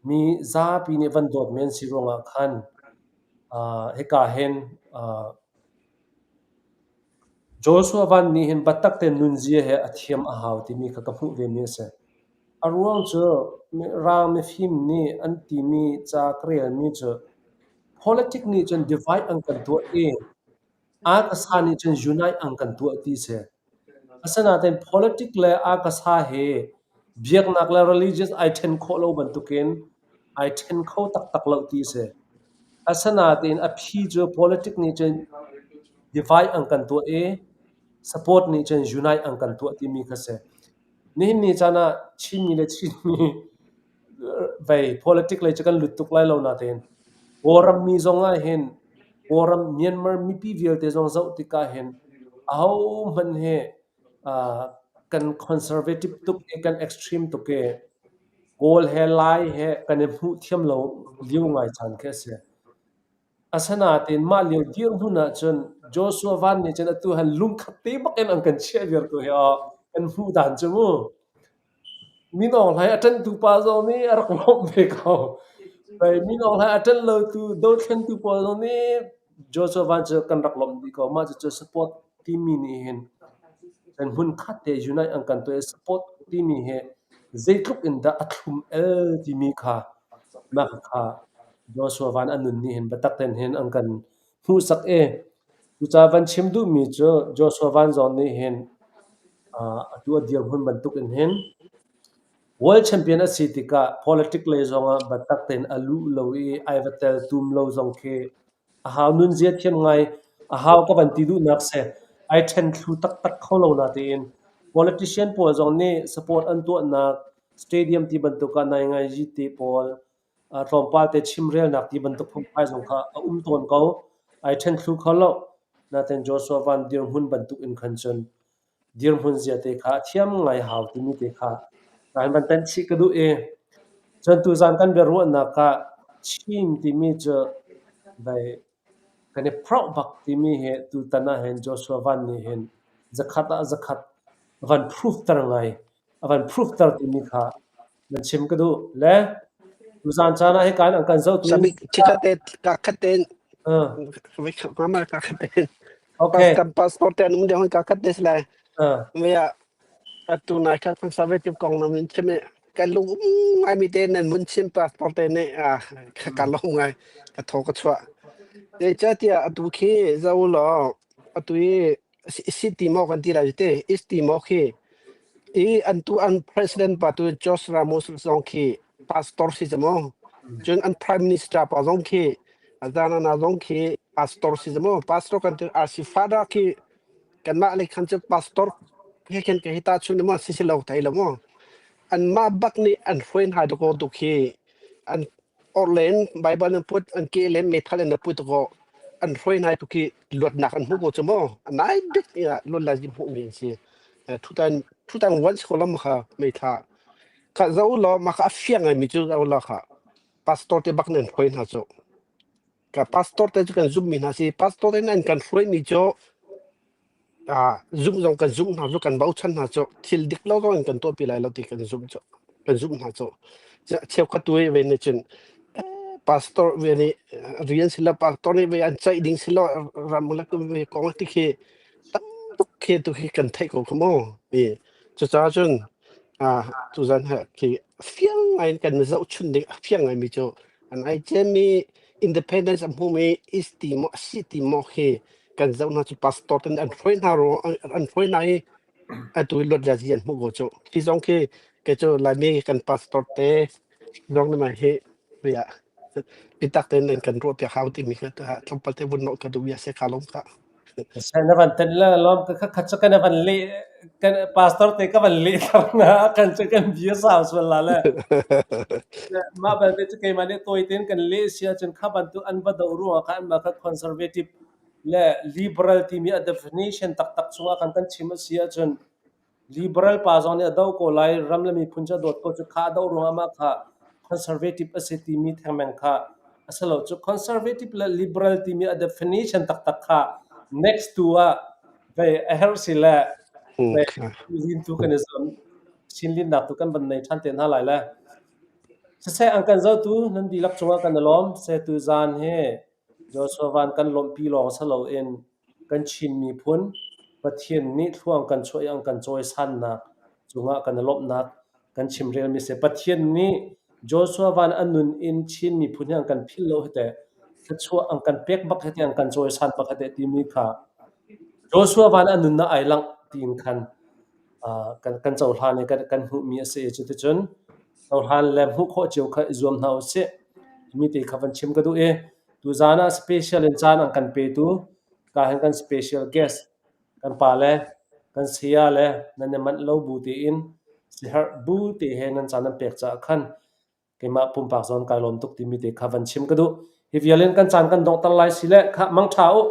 mi zapi nih van dawtmi an si ruangah khan hika hin Joshua Van nih hin biatak tein nunzia he a thiam a hau timi kha ka hmuh vemi a si. A ruang cu Mirang mifim nih an timi ca ka relmi cu Politic nih cun divide an kan tuah i Akasa nih cun unite an kan tuah ti si. Asinain politic le akasa hi biaknak le religious ai ṭhen khawh lo bantukin ai ṭhen kho taktak lo ti si. Asinain a phi cu politic nih cun divide an kan tuah i support nih cun unite an kan tuah timi kha si. Nihin ni caan ah Chinmi le Chinmi vei politic lei cu kan lut tuk lai lo natein Kawlram mi zong ah hin Kawlram Myanmar mipi vialte zong zoh tikah hin ahohmanh hi kan conservative tuk i kan extreme tuk i Kawl he Lai he kan i hmuh thiam lo lio ngai caan khi a si. Asinain mah lio dirhmun ahcun Joshua Van nih cun atu han lungkhat te bak in an kan chiah viar ko hi aw kan hmuh dan cu mu. Min Aung Hlaing a ṭanhtu pa zong nih a rak lawmh ve ko. Pei Min Aung Hlaing a ṭanh lotu dothlentu pawl zong nih Joshua Van cu kan rak lawmh dih ko. Mah cucu support timi nih hin kan hmunkhat te unite an kan tuah i support timi hi zeitluk in dah a thlum el timi kha mah kha Joshua Van a nun nih hin biatak tein hin an kan hmuhsak i cucaah van chim duhmi cu Joshua Van zong nih hin atu a dirhmun bantuk in hin World Champion a si tikah politic lei zongah biatak tein a luh lo i ai va tel tum lo zong khi a hau nunzia thiam ngai a hau ka van ti duhnak si. Ai ṭhen thlu taktak kho lo natein politician pawl zong nih support an tuahnak stadium ti bantuk ah naingaiji te pawl tlawmpal te chimrelnak ti bantuk phungphai zong kha a um tawn ko. Ai ṭhen thlu kho lo. Natein Joshua Van dirhmun bantuk in khan cun dirhmun zia te kha a thiam ngai hau timi te kha kan van tenh chih ka duh i cun tuzan kan biaruahnak ah Chin timi cu vai kan i proud bak timi hi tutan ah hin Joshua Van nih hin zakhat ah zakhat a van proof ter ngai a van proof ter timi kha nan chim ka duh le tuzan caan ah hika in an kan zohtu Sabi chikate ka khaten uh, mama ka khaten okay kan passport te anum deuh ka khat des lai uh, maya atu nai kha conservative kong nam in chim kan lung ngai mi te nan mun chim passport te ne a ka lung ngai ka tho ka chua te cha tia atu khi zo lo atu i city mo kan ti lai te east mo khi I an tu an president pa tu George Ramos zong khi pastor si mu. Cun an prime minister pa zong khi Azana zong khi pastor si mu. Pastor kan tu RC father khi kanmah lei khan cu pastor he khin ka hi ta chun mo si si lo thai lo mo. Anmah bak nih an hruai hna dakaw tu khi an orlen Bible an put an ke len meithal in a put ko an hruai hna tu khi luatnak an hmu ko cu mu. Nai bik luat lai hmuh mi an si. 2001 si ko lo maw kha meithla kha zoh law mah kha a fiang ngaimi cu zoh law kha pastor te bak nan hruai hna cu ka pastor te cu kan zumhmi hna si pastor in an kan hruaimi cu ah zumh zong kan zumh hna cu kan bochan hna cu thil dik lo zong in kan tuahpi lai lo ti kan zumh cu kan zumh hna cu cheukhat tu ve nih cun pastor ve nih rian silo pastor nih ve an ceih ding silo ram le ve kong ti khi tam tuk khi tu khi kan theih ko kha mu i cucaah cun ah tuzan ha khi fiang ngai in kan zohchun ding a fiang ngai mi cu an ai cemi independence a hmumi East Timor si Timor khi kan zoh hna cu pastor ten an hruai hna ro an hruai hna i atu i luat le an hmuh ko cu khi zong khi kei cu Laimi kan pastor te zong ni mai hi ya bitak tein nan kan ruah piak hau timi kha tlawmpal te vun nawh ka duh bia se ka lawm ka. Sai na van ten la lawm ka kha khat kan van le kan pastor te ka van le thar na kan chu kan bia sau sual la le mah belte cu keimah nih tawi tein kan leh si ahcun kha bantuk an va doh ruangah khan anmah kha conservative le liberal timi a definition taktak chungah khan kan chim a si ahcun Liberal pa zong nih a doh ko lai, ram le miphun cu a dawt ko cu kha a doh ruangah mah kha conservative a si timi thengmeng kha a si lo. Cu conservative le liberal timi a definition taktak kha next tu ah vei a herh si le vei lin tu kan i zuam chinlinnak tu kan van nei ṭhan te hna lai le. Siseh an kan zohtu nan dihlak cungah kan i lawm. Se tu zan hi Joshua van kan lawmhpi lawng si loin kan Chin miphun Pathian nih thluang kan chuah i an kan cawisannak cungah kan i lawmhnak kan chimrelmi si. Pathian nih Joshua van a nun in Chin miphun hi an kan philh lo hi teh, thluachuah an kan pek bak hi teh, an kan cawisan bak hi teh timi kha Joshua van a nunnak ai langh tiin khan kan, kan cohlan i kan, kan hmuhmi a si i cuticun cohlan le hmuh khawh cio kha i zuam hna usih. Mi te kha van chim ka duh i tuzaan ah special in caan an kan petu ka hin kan special guest kan pa le kan saya le nan i manh lo bu tein siherh bu te he nan caan nan pek caah khan keimah pumpak zawn kai lawm tuk timi te kha van chim ka duh. Hi vial in kan caan kan donghter lai si le kha mangṭha u.